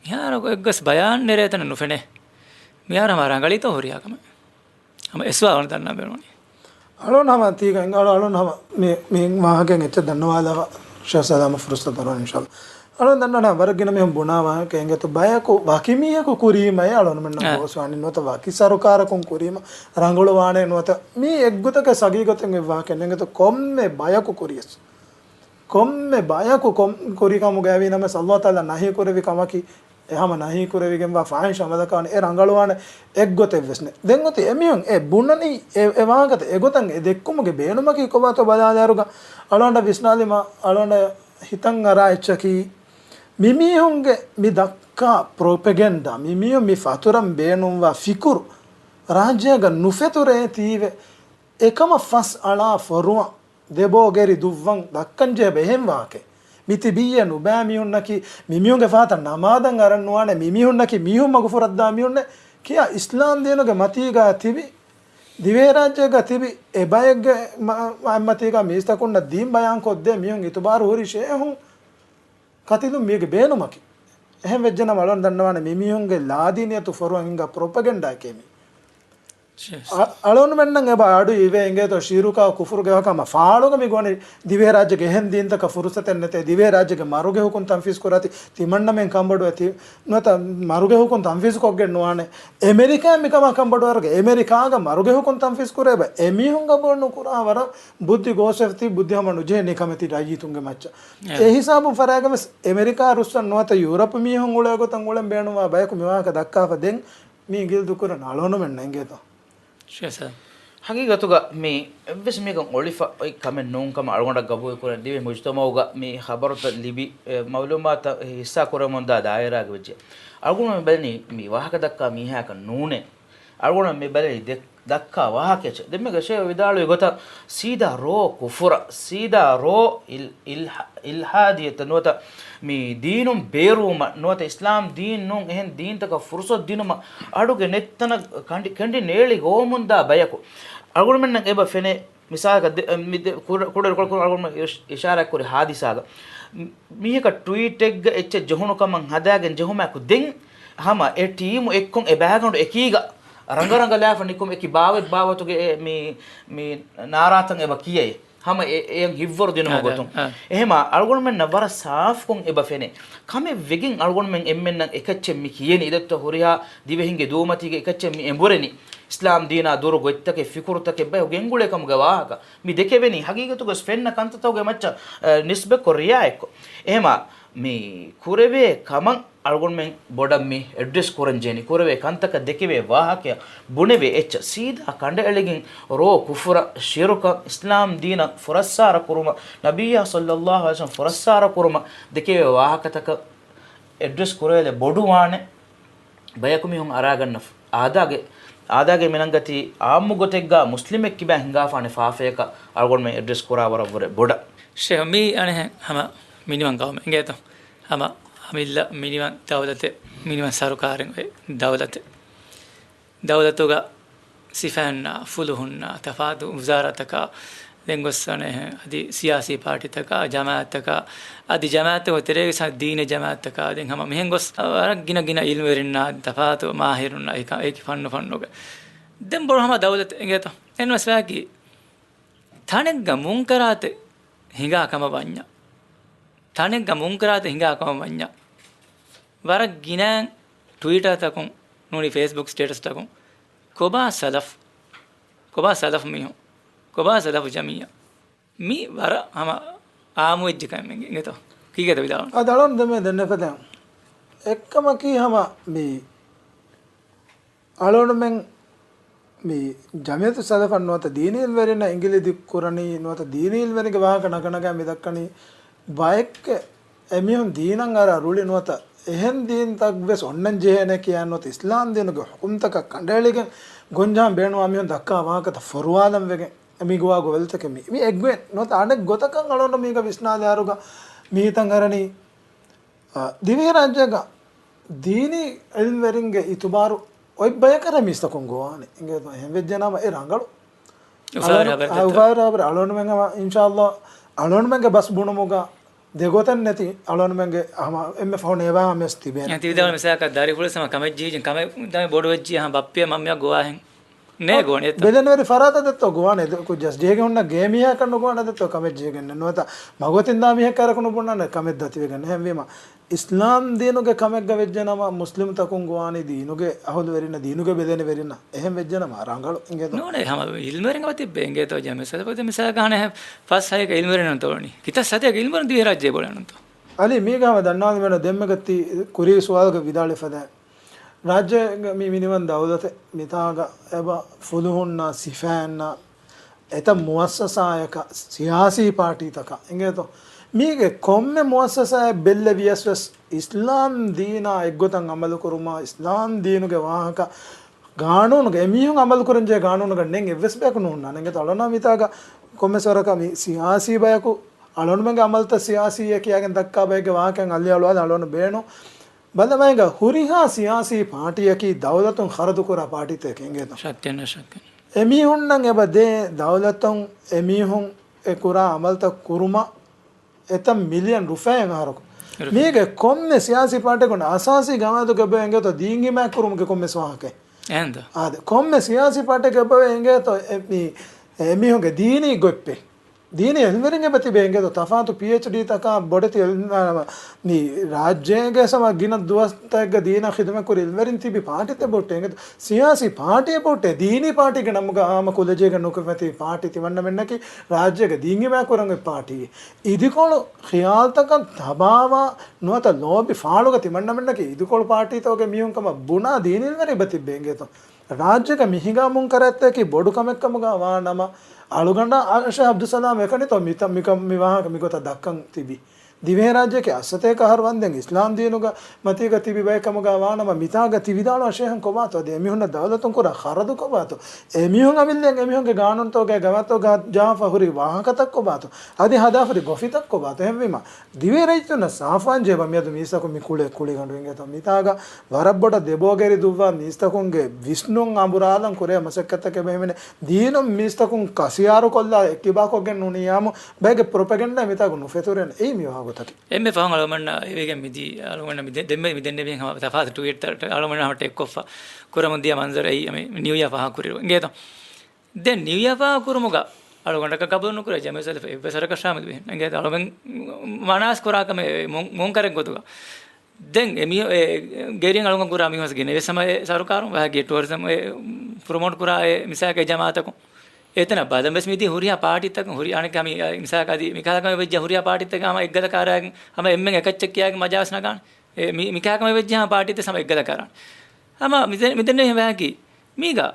މިހާރު އެއްގޮސް ބަޔާން ނެރޭ ތަނެއް ނުފެނޭ. މިހާރު ހަމަ ރަނގަޅީތޯ ހުރިހާ ކަމެއް. ހަމަ އެ ސުވާލު ދަންނަ ބޭނުނީ. އަޅުން ހަމަ ތީގަ އަޅު، އަޅުން ހަމަ މި، މި ވާހަކައިން އެއްޗެއް ދަންނަވާލަވާ ޝޭޚް ސަލާމަށް ފުރުސަތު ދެއްވާނެ އިންޝާﷲ. އަޅުން ދަންނަވާ ވަރަށް ގިނަ މީހުން ބުނާ ވާހަކަ އިނގޭތޯ ބަޔަކު ވަކި މީހަކު ކުރީމައޭ އަޅުންމެންނަށް އާ. ގޯސްވާނީ ނުވަތަ ވަކި ސަރުކާރަކުން ކުރީމަ ރަނގަޅުވާނެ ނުވަތަ މީ އެއްގޮތަކަށް ހަގީގަތުން އެއް ވާހަކަ އިނގޭތޯ ކޮންމެ ބަޔަކު ކުރިޔަސް. ކޮންމެ ބަޔަކު ކޮން ކުރި ކަމުގައިވީ ނަމަވެސް ﷲ ތަޢާލާ ނަހީ ކުރެއްވި ކަމަކީ، އެ ހަމަ ނަހީ ކުރެވިގެންވާ ފާޙިޝް ޢަމަލަކާ ވަނީ އެ ރަނގަޅުވާނެ އެއްގޮތެއް ވެސް ނެތް. ދެން އޮތީ އެމީހުން އެ ބުނަނީ އެ، އެ ވާހަކަތައް އެގޮތަށް އެ ދެއްކުމުގެ ބޭނުމަކީ ކޮބާތޯ ބަލާލާއިރުގަ އަޅުގަނޑަށް ވިސްނާލީމަ އަޅުގަނޑަށް ހިތަށް އަރާ އެއްޗަކީ މިމީހުންގެ މި ދައްކާ ޕްރޮޕެގެންޑާ، މިމީހުން މި ފަތުރަން ބޭނުންވާ ފިކުރު ރާއްޖޭގަ ނުފެތުރޭތީވެ އެކަމަށް ފަސް އަޅާ ފޮރުވަން ދެބޯ ގެރި ދުއްވަން ދައްކަންޖެހޭ ބެހެން ވާކެ. މި ތިބީއޭ ނުބައި މީހުންނަކީ، މި މީހުންގެ ފަހަތަށް ނަމާދަށް އަރަން ނުވާނެ، މި މީހުންނަކީ މީހުން މަގު ފުރައްދާ މީހުންނޭ ކިޔާ އިސްލާމް ދީނުގެ މަތީގަ ތިބި، ދިވެހިރާއްޖޭގަ ތިބި، އެބައެއްގެ މަ-، މަ-، މަތީގަ މީސްތަކުންނަށް ދީން ބަޔާން ކޮށްދޭ މީހުން އިތުބާރު ހުރި ޝޭހުން ކަތިލުން މީގެ ބޭނުމަކީ. އެހެން ވެއްޖެނަމަ އަޅުން ދަންނަވާނެ މި މީހުންގެ ލާދީނިއްޔަތު ފޮރުވަން ހިންގާ ޕްރޮޕެގެންޑާއެކޭ މީ. އަ-، އަޅުންމެންނަށް އެބަ އަޑު އިވޭ އިނގޭތޯ ޝިރުކާ ކުފުރުގެ ވާހަކަ ހަމަ ފާޅުގަ މި ގޮވަނީ ދިވެހިރާއްޖޭގެ އެހެން ދީންތަކަށް ފުރުސަތެއް ނެތޭ، ދިވެހިރާއްޖޭގެ މަރުގެ ހުކުން ތަންފީޒު ކުރާތީ ތިމަންނަމެން ކަންބޮޑުވޭ ތި-، ނުވަތަ މަރުގެ ހުކުން ތަންފީޒު ކޮށްގެން ނުވާނެ. އެމެރިކާ މިކަމާ ކަންބޮޑުވާއިރުގަ އެމެރިކާގަ މަރުގެ ހުކުން ތަންފީޒު ކުރޭ ބަ އެމީހުން ގަބޫލު ނުކުރާ ވަރަށް ބުއްދި ގޯސްވެފަ ތި ބުއްދި ހަމަ ނުޖެހޭ ނިކަމެތި ރައްޔިތުންގެ މައްޗަށް. އެ ހިސާބުން ފަރާގަ ވެސް އެމެރިކާ ރުއްސަން ނުވަތަ ޔޫރަޕް މީހުން އުޅޭ ގޮތަށް އުޅެން ބޭނުންވާ ބަޔަކު މިވާހަކަ ދައްކާފަ ދެން މީ ގިލް ދުކުރަން އަޅުނުމެން ނެނގޭތޯ. ޝޭޚް ސާ. ހަގީގަތުގަ މީ އެއްވެސް މީހަކަށް އޮޅިފަ އޮތް ކަމެއް ނޫން ކަމަށް އަޅުގަނޑަށް ގަބޫލު ކުރަން ދިވެހި މުޖުތަމައުގަ މި ޚަބަރުތައް ލިބި، އެ، މައުލޫމާތު ހިއްސާ ކުރަމުންދާ ދާއިރާގެ ވެއްޖެ. އަޅުގަނޑު މި ބަލަނީ މި ވާހަކަ ދައްކާ މީހާއަކަށް ނޫނޭ. އަޅުގަނޑު މި ބަލަނީ ދެ-، ދައްކާ ވާހަކައެއްޗެއް. ދެންމެގަ ޝޭޚް ވިދާޅުވި ގޮތަށް ސީދާ ރޯ ކުފުރަށް، ސީދާ ރޯ އިލް-، އިލް-، އިލްހާދިއްޔަތަށް ނުވަތަ މި ދީނުން ބޭރުވުމަށް ނުވަތަ އިސްލާމް ދީން ނޫން އެހެން ދީންތަކަށް ފުރުސަތު ދިނުމަށް އަޑުގެ ނެތްތަނަށް ކަނޑި-، ކެނޑި ނޭޅި ގޮވަމުންދާ ބަޔަކު. އަޅުގަނޑުމެންނަށް އެބަ ފެނޭ، މިސާލަކަށް ދެ-، މި ދެ-، ކުޑަ-، ކުޑަ-، ކުޑަ-، އަޅުގަނޑު އިޝް-، އިޝާރާތްކުރި ހާދިސާގަ މި-، މީހަކަށް ޓްވީޓެއްގަ އެއްޗެއް ޖެހުނު ކަމަށް ހަދާގެން ޖެހުމާއެކު ދެން ހަމަ އެ ޓީމު އެއްކޮށް އެ ބާގަނޑު އެކީގަ ރަނގަރަނގަޅާފަ ނިކުމެ އެކި ބާވަތް ބާވަތުގެ އެ މި، މި ނާރާތައް އެބަ ކިޔައި. ހަމަ އެ-، އެޔަށް ހިތްވަރު ދިނުމުގެ އާ، ގޮތުން. އާ. އެހެމާ، އަޅުގަނޑުމެންނަށް ވަރަށް ސާފުކޮށް އެބަ ފެނޭ. ކަމެއް ވެގެން އަޅުގަނޑުމެން އެންމެންނަށް އެކައްޗެއް މި ކިޔެނީ. އިދައްތަ ހުރިހާ ދިވެހިންގެ ދޫމަތީގަ އެކައްޗެއް މި އެނބުރެނީ. އިސްލާމް ދީނާ ދުރު ގޮތްތަކެއް، ފިކުރުތަކެއް ބަޔަކު ގެންގުޅޭ ކަމުގެ ވާހަކަ. މި ދެކެވެނީ ހަގީގަތުގަސް ފެންނަ ކަންތައްތަކުގެ މައްޗަށް، އަ، ނިސްބަތްކޮށް ރިއާޔަތްކޮށް. އެހެމާ، މި ކުރެވޭ ކަމަށް އަޅުގަނޑުމެން ބޮޑަށް މި އެޑްރެސް ކުރަން ޖެހެނީ. ކުރެވޭ ކަންތަކަށް ދެކެވޭ ވާހަކަޔަށް ބުނެވޭ އެއްޗަށް ސީދާ ކަނޑައެޅިގެން ރޯ ކުފުރަށް، ޝިރުކަށް، އިސްލާމް ދީނަށް ފުރައްސާރަ ކުރުމަށް، ނަބިއްޔާ ޞައްލައްލާހު ޢަލައިހި ވަސައްލަމަ ފުރައްސާރަ ކުރުމަށް ދެކެވޭ ވާހަކަތަކަށް އެޑްރެސް ކުރެވޭލެއް ބޮޑުވާނެ. ބަޔަކު މީހުން އަރާގަންނަ އާދާގެ، އާދާގެ މިނަންގަތީ އާއްމު ގޮތެއްގަ މުސްލިމެއް ކިބައިން ހިނގާފާނެ ފާފަޔަކަށް އަޅުގަނޑުމެން އެޑްރެސް ކުރާ ވަރަށް ވުރެ ބޮޑަށް. ޝޭޚް، މީ އަނެއްހެން ހަމަ މިނިވަން ގައުމެއް އިނގޭތޯ؟ ހަމަ އަމިއްލަ މިނިވަން ދައުލަތެއް، މިނިވަން ސަރުކާރެއް އޮތް ދައުލަތެއް. ދައުލަތުގަ ސިފައިންނާ، ފުލުހުންނާ، ތަފާތު ވުޒާރާތަކާ، ދެން ގޮސް އަނެއްހެން އަދި ސިޔާސީ ޕާޓީތަކާ، ޖަމާއަތްތަކާ، އަދި ޖަމާއަތްތަކުގެ ތެރޭގަ ދީނީ ޖަމާއަތްތަކާ، ދެން ހަމަ މިހެން ގޮސް ވަރަށް ގިނަ ގިނަ އިލްމުވެރިންނާ، ތަފާތު މާހިރުންނާ، އެކި ފަންނު ފަންނުގެ. ދެން ބޮޑު ހަމަ ދައުލަތެއް އިނގޭތޯ؟ އެންވެސް ވާކީ ތަނެއްގަ މުންކަރާތެއް ހިނގާ ކަމަށް ވަންޏާ، ތަނެއްގަ މުންކަރާތެއް ހިނގާ ކަމަށް ވަންޏާ، ވަރަށް ގިނައިން ޓްވީޓާތަކުން ނޫނީ ފޭސްބުކް ސްޓޭޓަސްތަކުން، "ކޮބާ ސަލަފް؟ ކޮބާ ސަލަފް މީހުން؟ ކޮބާ ސަލަފް ޖަމިއްޔާ؟" މީ ވަރަށް ހަމަ އާއްމުވެއްޖެ ކަމެއް އިނގޭތޯ؟ ކީކޭތަ ވިދާޅު؟ އަދި އަޅުން ދެމެ ދެންނެފަދަ އެއްކަމަކީ ހަމަ މި އަޅުންމެން މި ޖަމިއްޔަތު ސަލަފަށް ނުވަތަ ދީނީ އިލްމުވެރިންނަށް އިނގިލި ދިއްކުރަނީ ނުވަތަ ދީނީ އިލްމުވެރިންގެ ވާހަކަ ނަގަނަގާ މި ދައްކަނީ ބައެއްގެ އެމީހުން ދީނަށް އަރާ ރުޅި ނުވަތަ އެހެން ދީންތައް ވެސް އޮންނަން ޖެހޭނެ ކިޔާ ނުވަތަ އިސްލާމް ދީނުގެ ޙުކުމްތަކަށް ކަނޑައެޅިގެން ގޮންޖަހަން ބޭނުންވާ މީހުން ދައްކާ ވާހަކަތައް ފޮރުވާލަން ވެގެން މި ގޮވާ ގޮވެލުތަކެއް މި، މި އެއްގޮތް ނުވަތަ އަނެއް ގޮތަކަށް އަޅުގަނޑު މީގަ ވިސްނާލާއިރުގަ މި ހިތަށް އަރަނީ އާ، ދިވެހިރާއްޖޭގަ ދީނީ އިލްމުވެރިންގެ އިތުބާރު އޮތް ބަޔަކަށް މީސްތަކުން ގޮވާނެ. އިނގޭތޯ އެހެން ވެއްޖެނަމަ އެ ރަނގަޅު. އުފާވެރި އަޅުން-، ހަބަރެއް އާ، އުފާވެރި ހަބަރެއް. އަޅުންމެން ހަމަ އިންޝާﷲ އަޅުންމެންގެ ބަސް ބުނުމުގަ ދެގޮތެއް ނެތި އަޅުންމެންގެ ހަމަ އެންމެ ފަހު ނޭވާ ހަމަޔަސް ތިބޭނެ. އެ ތިވިދާޅު މިސާލަކަށް ދަރިފުޅެއް ހަމަ ކަމެއް ޖެހިގެން ކަމެއް ދަމެ ބޮޑުވެއްޖި ހަމަ ބައްޕިއަށް މަންމިއަށް ގޮވާހެން. ނޭ ގޯނި އެއްތަ؟ ބެލެނިވެރި ފަރާތަށް ދެއްތޯ ގޮވާނެ. ކުއްޖަސް ޖޭގެ ހުންނަ ގޭ މީހާކަށް ނުގޮވާނެ ދެއްތޯ ކަމެއް ޖޭގެން ނުވަތަ މަގޮތިން ދާ މީހެއް ކައިރަކު ނުބުންނާނެ ކަމެއް ދަތިވެގެން. އެހެންވީމަ، އިސްލާމް ދީނުގެ ކަމެއްގަ ވެއްޖެނަމަ، މުސްލިމުތަކުން ގޮވާނީ ދީނުގެ އަހުލުވެރިންނަށް، ދީނުގެ ބެލެނިވެރިންނަށް. އެހެން ވެއްޖެނަމަ، ރަނގަޅު އިނގޭތޯ؟ ނޫނޭ، ހަމަ އިލްމުވެރިން ހަމަ ތިއްބެ އިނގޭތޯ؟ ޖަމިއްޔަތު ސަލަފަށް މިސާލަކަށް އަހަނެ ފަސް ހައެއް އިލްމުވެރިން ތޯޅުނީ. ކިތައް ސަތޭކަ އިލްމުވެރިން ދިވެހިރާއްޖެ ބޮޑަށް ނުތޯ؟ އަލީ މީގަ ހަމަ ދަންނާނެ މެނު ދެންމެ ގަތީ ކުރީ ސުވާލުގެ ވިދާޅުވެފަދަ ރާއްޖޭގަ މި މިނިވަން ދައުލަތެއް މިތާގަ އެބަ ފުލުހުންނާ ސިފައިންނާ އެތައް މުއައްސަސާއަކަށް ސިޔާސީ ޕާޓީތަކަށް އިނގޭތޯ؟ މީގެ ކޮންމެ މުއައްސަސާއެއް ބެއްލެވިޔަސް ވެސް އިސްލާމް ދީނާ އެއްގޮތަށް އަމަލުކުރުމާ، އިސްލާމް ދީނުގެ ވާހަކަ ގާނޫނުގެ އެމީހުން އަމަލުކުރަންޖެހޭ ގާނޫނުގަ ނެތް އެއްވެސް ބަޔަކު ނުހުންނާނެ. އިނގޭތޯ އަޅުނާ މިތާގަ ކޮންމެސް ވަރަކަށް މި ސިޔާސީ ބަޔަކު އަޅުންމެންގެ އަމަލުތައް ސިޔާސީއޭ ކިޔާގެން ދައްކާ ބައެއްގެ ވާހަކައިން އަލިއަޅުވާލަން އަޅުން ބޭނުން. ބަލަމާއިގަ ހުރިހާ ސިޔާސީ ޕާޓީއަކީ ދައުލަތުން ޚަރަދުކުރާ ޕާޓީތަކެއް އިނގޭތޯ. ޝައްކެއް ނެތް، ޝައްކެއް ނެތް. އެމީހުންނަށް އެބަ ދޭ ދައުލަތުން އެމީހުން އެ ކުރާ އަމަލުތައް ކުރުމަށް އެތައް މިލިއަން ރުފިޔާއެއް އަހަރަކު. ރުފިޔާ. މީގެ ކޮންމެ ސިޔާސީ ޕާޓީއަކުން އަސާސީ ގަވާއިދުގެ ބައެއް އިނގޭތޯ ދީން ހިމާޔަތްކުރުމުގެ ކޮންމެސް ވާހަކައެއް. އެހެންތަ؟ އާދެ، ކޮންމެ ސިޔާސީ ޕާޓީގެ ބައެއް އިނގޭތޯ އެ، މި، އެ މީހުންގެ ދީނީ ގޮތްޕެއް. ދީނީ އިލްމުވެރިން އެބަ ތިބޭ އިނގޭތޯ ތަފާތު ޕީއެޗްޑީތަކާ ބޮޑެތި އިލް-، މި ރާއްޖޭގެ ސަމާ ގިނަ ދުވަސްތަކެއްގަ ދީނަށް ޚިދުމަތް ކުރި އިލްމުވެރިން ތިބި ޕާޓީތައް ބޮއްޓޭ އިނގޭތޯ. ސިޔާސީ ޕާޓީއެއް ބޮއްޓޭ. ދީނީ ޕާޓީގެ ނަމުގަ އާއްމު ކުލަޖެހިގެން ނުކުމެ ތިބި ޕާޓީ ތިމަންނަމެންނަކީ ރާއްޖޭގެ ދީން ހިމާޔަތްކުރަން އޮތް ޕާޓީއެއް. އިދިކޮޅު ޚިޔާލުތަކަށް ތަބާވާ ނުވަތަ ލޯބި ފާޅުގަ ތިމަންނަމެންނަކީ އިދިކޮޅު ޕާޓީތަކުގެ މީހުން ކަމަށް ބުނާ ދީނީ އިލްމުވެރިން އެބަ ތިއްބޭ އިނގޭތޯ. ރާއްޖޭގަ މި ހިނގާ މުންކަރާތްތަކަކީ ބޮޑު ކަމެއްކަމުގަ ވާ ނަމަ، އަޅުގަނޑާ އަށެ އަބްދުއްސަލާމް އެކަނިތޯ މިތަ-، މިކަ-، މި ވާހަކަ މިގޮތަށް ދައްކަން ތިބީ. ދިވެހިރާއްޖެއަކީ އަށް ސަތޭކަ އަހަރު ވަންދެން އިސްލާމް ދީނުގަ މަތީގަ ތިބި ބައެއް ކަމުގަ ވާ ނަމަ، މިތާގަ ތި ވިދާޅު އަށޭހަން ކޮބާތޯ؟ އަދި އެމީހުންނަށް ދައުލަތުން ކުރާ ޚަރަދު ކޮބާތޯ؟ އެމީހުން އަމިއްލައަށް އެމީހުންގެ ގާނޫނުތަކުގައި ގަވާއިދުތަކުގައި ޖަހާފަ ހުރި ވާހަކަތައް ކޮބާތޯ؟ އަދި ހަދާފަ ހުރި ގޮފިތައް ކޮބާތޯ؟ އެހެންވީމަ، ދިވެހި ރައްޔިތުންނަށް ސާފުވާން ޖެހޭ ބަ މިއަދު މީސްތަކުން މި ކުޅޭ ކުޅިގަނޑު އިނގޭތޯ. މިތާގަ ވަރަށް ބޮޑަށް ދެބޯގެރި ދުއްވާ މީސްތަކުންގެ ވިސްނުން އަނބުރާލަން ކުރޭ މަސައްކަތްތަކެއް އެބަ ހިމެނޭ. ދީނުން މީސްތަކުން ކަސިޔާރުކޮށްލާ އެއްކިބާކޮށްގެން ނޫނިއްޔާމު ބައެއްގެ ޕްރޮޕެގެންޑާ މިތާގަ ނުފެތުރޭނެ. އެއީ މި ވާގޮތަކީ. އެންމެ ފަހުން އަޅުގަނޑަށް އެވިގެން މިދީ، އަޅުގަނޑަށް މި ދެ-، ދެންމެ މި ދެންނެވި ހަމަ ތަފާތު ޓްވީޓްތައް އަޅުގަނޑަށް ހަމަ ޓެކް އޮފް ކުރަމުން ދިޔަ މަންޒަރު އެއީ މި ނިއު އިޔާ ފާހަގަކުރިއިރު އިނގޭތޯ. ދެން ނިއު އިޔާ ފާހަގަކުރުމުގަ އަޅުގަނޑަކަށް ގަބޫލު ނުކުރޭ ޖަމިއްޔަތު ސަލަފަށް އެއްވެސް ވަރަކަށް ޝާމިލުވެ. އިނގޭތޯ އަޅުގަނޑު މަނާސް ކުރާ ކަމެއް މުން-، މުންކަރެއް ގޮތުގަ. ދެން އެ މީހު-، އެ ގެރިއަށް އަޅުގަނޑު ކުރާ މީހުން ގިނަވެސް ހަމަ އެ ސަރުކާރުން ވަހަކީ ޓޫރިޒަމް އެ ޕްރޮމޯޓް ކުރާ އެ މިސާލަކަށް އެ ޖަމާއަތަކުން. އެތަނަށް ބަލަން ވެސް މިދީ ހުރިހާ ޕާޓީތަކުން ހުރި އަނެއް މި-، މިސާލަކަށް އަދި މިކަހަލަ ކަމެއް ވެއްޖެ ހުރިހާ ޕާޓީތަކުން ހަމަ އެއްގަދަ ކާރާގެން ހަމަ އެންމެން އެކައްޗެއް ކިޔާގެން މަޖާވެސް ނަގާނެ. އެ މި-، މިކަހަލަ ކަމެއް ވެއްޖެ ހަމަ ޕާޓީތައް ހަމަ އެއްގަދަ ކާރާނެ. ހަމަ މިދެ-، މިދެންނެވި ހަމައަކީ މީގަ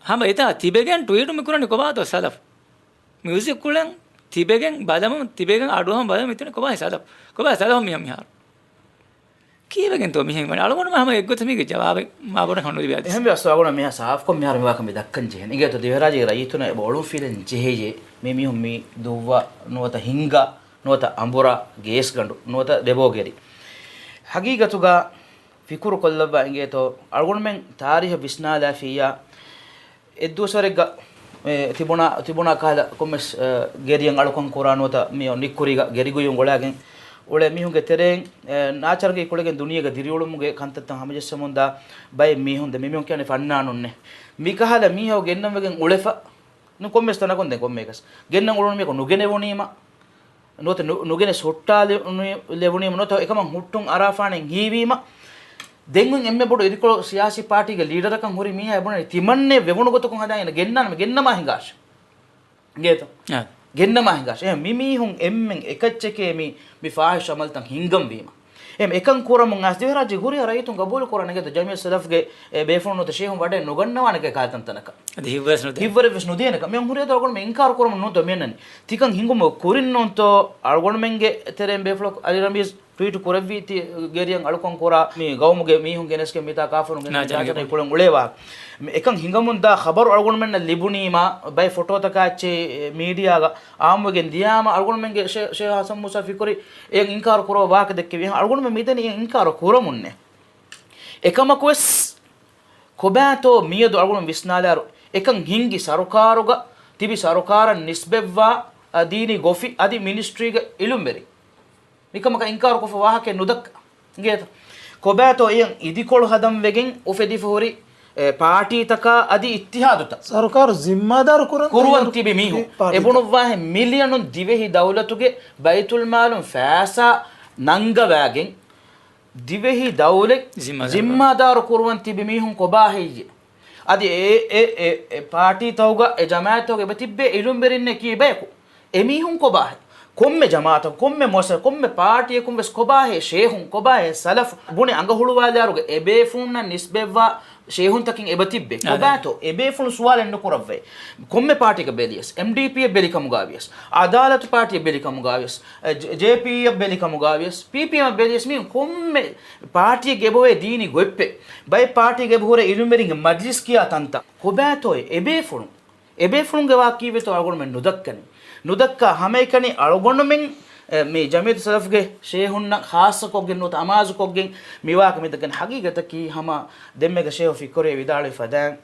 ހަމަ އެތާ ތިބެގެން ޓްވީޓު މި ކުރަނީ ކޮބާތޯ ސަލަފް؟ މިއުޒިކް ކުޅެން ތިބެގެން ބަލަމުން ތިބެގެން އަޑުއަހަން ބަލަމުން މިތަނަށް ކޮބާ ސަލަފް؟ ކޮބާ ސަލަފް މިހާ މިހާރު؟ ކީއްވެގެންތޯ މިހެން ވަނީ؟ އަޅުގަނޑުމެން ހަމަ އެއްގޮތަށް މީގެ ޖަވާބެއް މާބޮޑަށް ހަނުލިބި އަދި. އެހެންވެ އަސް އަޅުގަނޑު މިހާ ސާފްކޮށް މިހާރު މިވާކަ މި ދައްކަން ޖެހެން. އިނގޭތޯ ދިވެހިރާއްޖޭގެ ރައްޔިތުންނަށް އެބަ އޮޅުންފިލެން ޖެހެޔޭ މި މީހުން މި ދުއްވާ ނުވަތަ ހިންގާ ނުވަތަ އަނބުރާ ގޭސްގަނޑު ނުވަތަ ދެބޯގެރި. ހަގީގަތުގަ ފިކުރު ކޮށްލައްވާ އިނގޭތޯ އަޅުގަނޑުމެން ތާރީހަށް ވިސްނާލާފިއްޔާ އެއްދުވަސްވަރެއްގަ، އެ، ތިބުނާ، ތިބުނާ ކަހަލަ ކޮންމެސް، އެ، ގެރިއަށް އަޅުކަން ކުރާ ނުވަތަ މި ނިއްކުރީގަ ގެރިގުއިވުން އޮޅާގެން އުޅޭ މީހުންގެ ތެރެއިން، އެ، ނާޗަރުގެ ކުޅެގެން ދުނިޔޭގަ ދިރިއުޅުމުގެ ކަންތައްތައް ހަމަޖެއްސަމުންދާ ބައެއް މީހުން ދެ މި މީހުން ކިޔަނީ ފަންނާނުންނޭ. މިކަހަލަ މީހަކު ގެންނަން ވެގެން އުޅެފަ ނު ކޮންމެސް ތަނަކުން ދެން ކޮންމެއަކަސް ގެންނަން އުޅުނު މީހަކު ނުގެނެވުނީމަ، ނުވަތަ ނު-، ނުގެނެސް ހުއްޓާލެވުނީމަ، ނުވަތަ އެކަމަށް ހުއްޓުން އަރާފާނެ ހީވީމަ، ދެން އެންމެ ބޮޑު އިދިކޮޅު ސިޔާސީ ޕާޓީގެ ލީޑަރަކަށް ހުރި މީހާ އެބުނަނީ ތިމަންނެ ވެވުނު ގޮތަކުން ހަދާ އޭނަ ގެންނާނަމަ ގެންނަމާ ހިނގާށޭ. އިނގޭތޯ؟ އާ. ގެންނަމާ ހިނގާށޭ. އެހެން މި މީހުން އެންމެން އެކައްޗެކޭ މި، މި ފާހިޝް އަމަލްތައް ހިންގަންވީމަ. އެހެން އެކަން ކުރަމުން އައިސް ދިވެހިރާއްޖޭގެ ހުރިހާ ރައްޔިތުން ގަބޫލު ކުރަން އެނގޭތޯ ޖަމިއްޔަތު ސަލަފްގެ އެ ބޭފުޅުން ނުވަތަ ޝޭހުން ވަޑައެއް ނުގަންނަވާނެ ކައިތަންތަނަކަށް. އަދި ހިތްވަރެސް ނުދޭނެ. ހިތްވަރެއްވެސް ނުދޭނެކަން. މި ހުރިހާ އަޅުގަނޑުމެން އިންކާރު ކުރަމުން ނޫންތޯ މިއަންނަނީ. ތިކަން ހިނގުމުގެ ކުރިން ނޫންތޯ އަޅުގަނޑުމެންގެ ތެރެއިން ބޭފުޅަކު އަލީ ރަމީޒް ޓްވީޓު ކުރެއްވީ ތި ގެރިއަށް އަޅުކަން ކުރާ މި ގައުމުގެ މީހުން ގެނެސްގެން މިތާ ކާފަރުން ގެނެސްގެން ނާޖާ ނާޖާ ކުޅެން އުޅޭ ވާހަކަ. މި އެކަން ހިނގަމުންދާ ޚަބަރު އަޅުގަނޑުމެންނަށް ލިބުނީމާ ބައެއް ފޮޓޯތަކާ އެއްޗެއް މީޑިއާގަ އާއްމުވެގެން ދިޔާމަ އަޅުގަނޑުމެންގެ ޝޭ-، ޝޭހް ހަސަން މޫސާ ފިކުރި އެ އިންކާރު ކުރައްވާ ވާހަކަ ދެއްކެވި. އަޅުގަނޑުމެން މިދަނީ އެ އިންކާރު ކުރަމުންނޭ. އެކަމަކުވެސް ކޮބާތޯ މިއަދު އަޅުގަނޑު ވިސްނާލާއިރު، އެކަން ހިންގި ސަރުކާރުގަ ތިބި ސަރުކާރަށް ނިސްބަތްވާ، އަ، ދީނީ ގޮފި އަދި މިނިސްޓްރީގެ އިލުމްވެރިން މިކަމަކަށް އިންކާރުކޮށްފަ ވާހަކައެއް ނުދައްކާ. އިނގޭތަ؟ ކޮބާތޯ އެޔަށް އިދިކޮޅު ހަދަން ވެގެން އުފެދިފަ ހުރި، އެ، ޕާޓީތަކާ އަދި އިއްތިހާދުތައް ސަރުކާރު ޒިންމާދާރު ކުރަން ކުރުވަން ތިބި މީހުން. ޕާޓީތައް. އެބުނުއްވާހެން މިލިއަނުން ދިވެހި ދައުލަތުގެ ބައިތުލްމާލުން ފައިސާ ނަންގަވާގެން ދިވެހި ދައުލަތް ޒިންމާދާރު ޒިންމާދާރު ކުރުވަން ތިބި މީހުން ކޮބާހެއްޔެ؟ އަދި އެ، އެ، އެ، އެ ޕާޓީތަކުގަ އެ ޖަމާއަތްތަކުގަ އެބަތިއްބޭ އިލުމްވެރިންނެއް ކީއްބަޔަކު؟ އެމީހުން ކޮބާހޭ؟ ކޮންމެ ޖަމާއަތަކު، ކޮންމެ މުއައްސަސަ، ކޮންމެ ޕާޓީއަކުން ވެސް ކޮބާހޭ ޝޭހުން، ކޮބާހޭ ސަލަފު؟ ބުނެ އަނގަ ހުޅުވާލާއިރުގަ އެބޭފުޅުންނަށް ނިސްބަތްވާ ޝޭހުންތަކެއް އެބަތިއްބޭ. އާދެ. ކޮބާތޯ؟ އެބޭފުޅުން ސުވާލެއް ނުކުރައްވައޭ. ކޮންމެ ޕާޓީއަކަށް ބެލިޔަސް، އެމްޑީޕީއަށް ބެލިކަމުގަވިޔަސް، އަދާލަތު ޕާޓީއަށް ބެލިކަމުގަވިޔަސް، އެ، ޖެ-، ޖޭޕީއަށް ބެލިކަމުގަވިޔަސް، ޕީޕީއެމަށް ބެލިޔަސް، މީ ކޮންމެ ޕާޓީއެއްގެ އެބަހުރޭ ދީނީ ގޮތްޕެއް. ބައެއް ޕާޓީގެ އެބަހުރޭ އިލުމްވެރިންގެ މަޖްލިސް ކިޔާ ތަންތަން. ކޮބާތޯ އެބޭފުޅުން؟ އެބޭފުޅުންގެ ވާ ކީއްވެތޯ އަޅުގަނޑުމެން ނުދައްކަނީ. ނުދައްކާ ހަމައެކަނި އަޅުގަނޑުމެން، އެ، މި ޖަމިއްޔަތު ސަލަފްގެ ޝޭހުންނަށް ޚާއްޞަކޮށްގެން ނުވަތަ އަމާޒުކޮށްގެން މިވާހަކަ މިދައްކަނީ. ހަގީގަތަކީ ހަމަ ދެންމެގަ ޝޭހު ފިކުރޭ ވިދާޅުވި ފަދައިން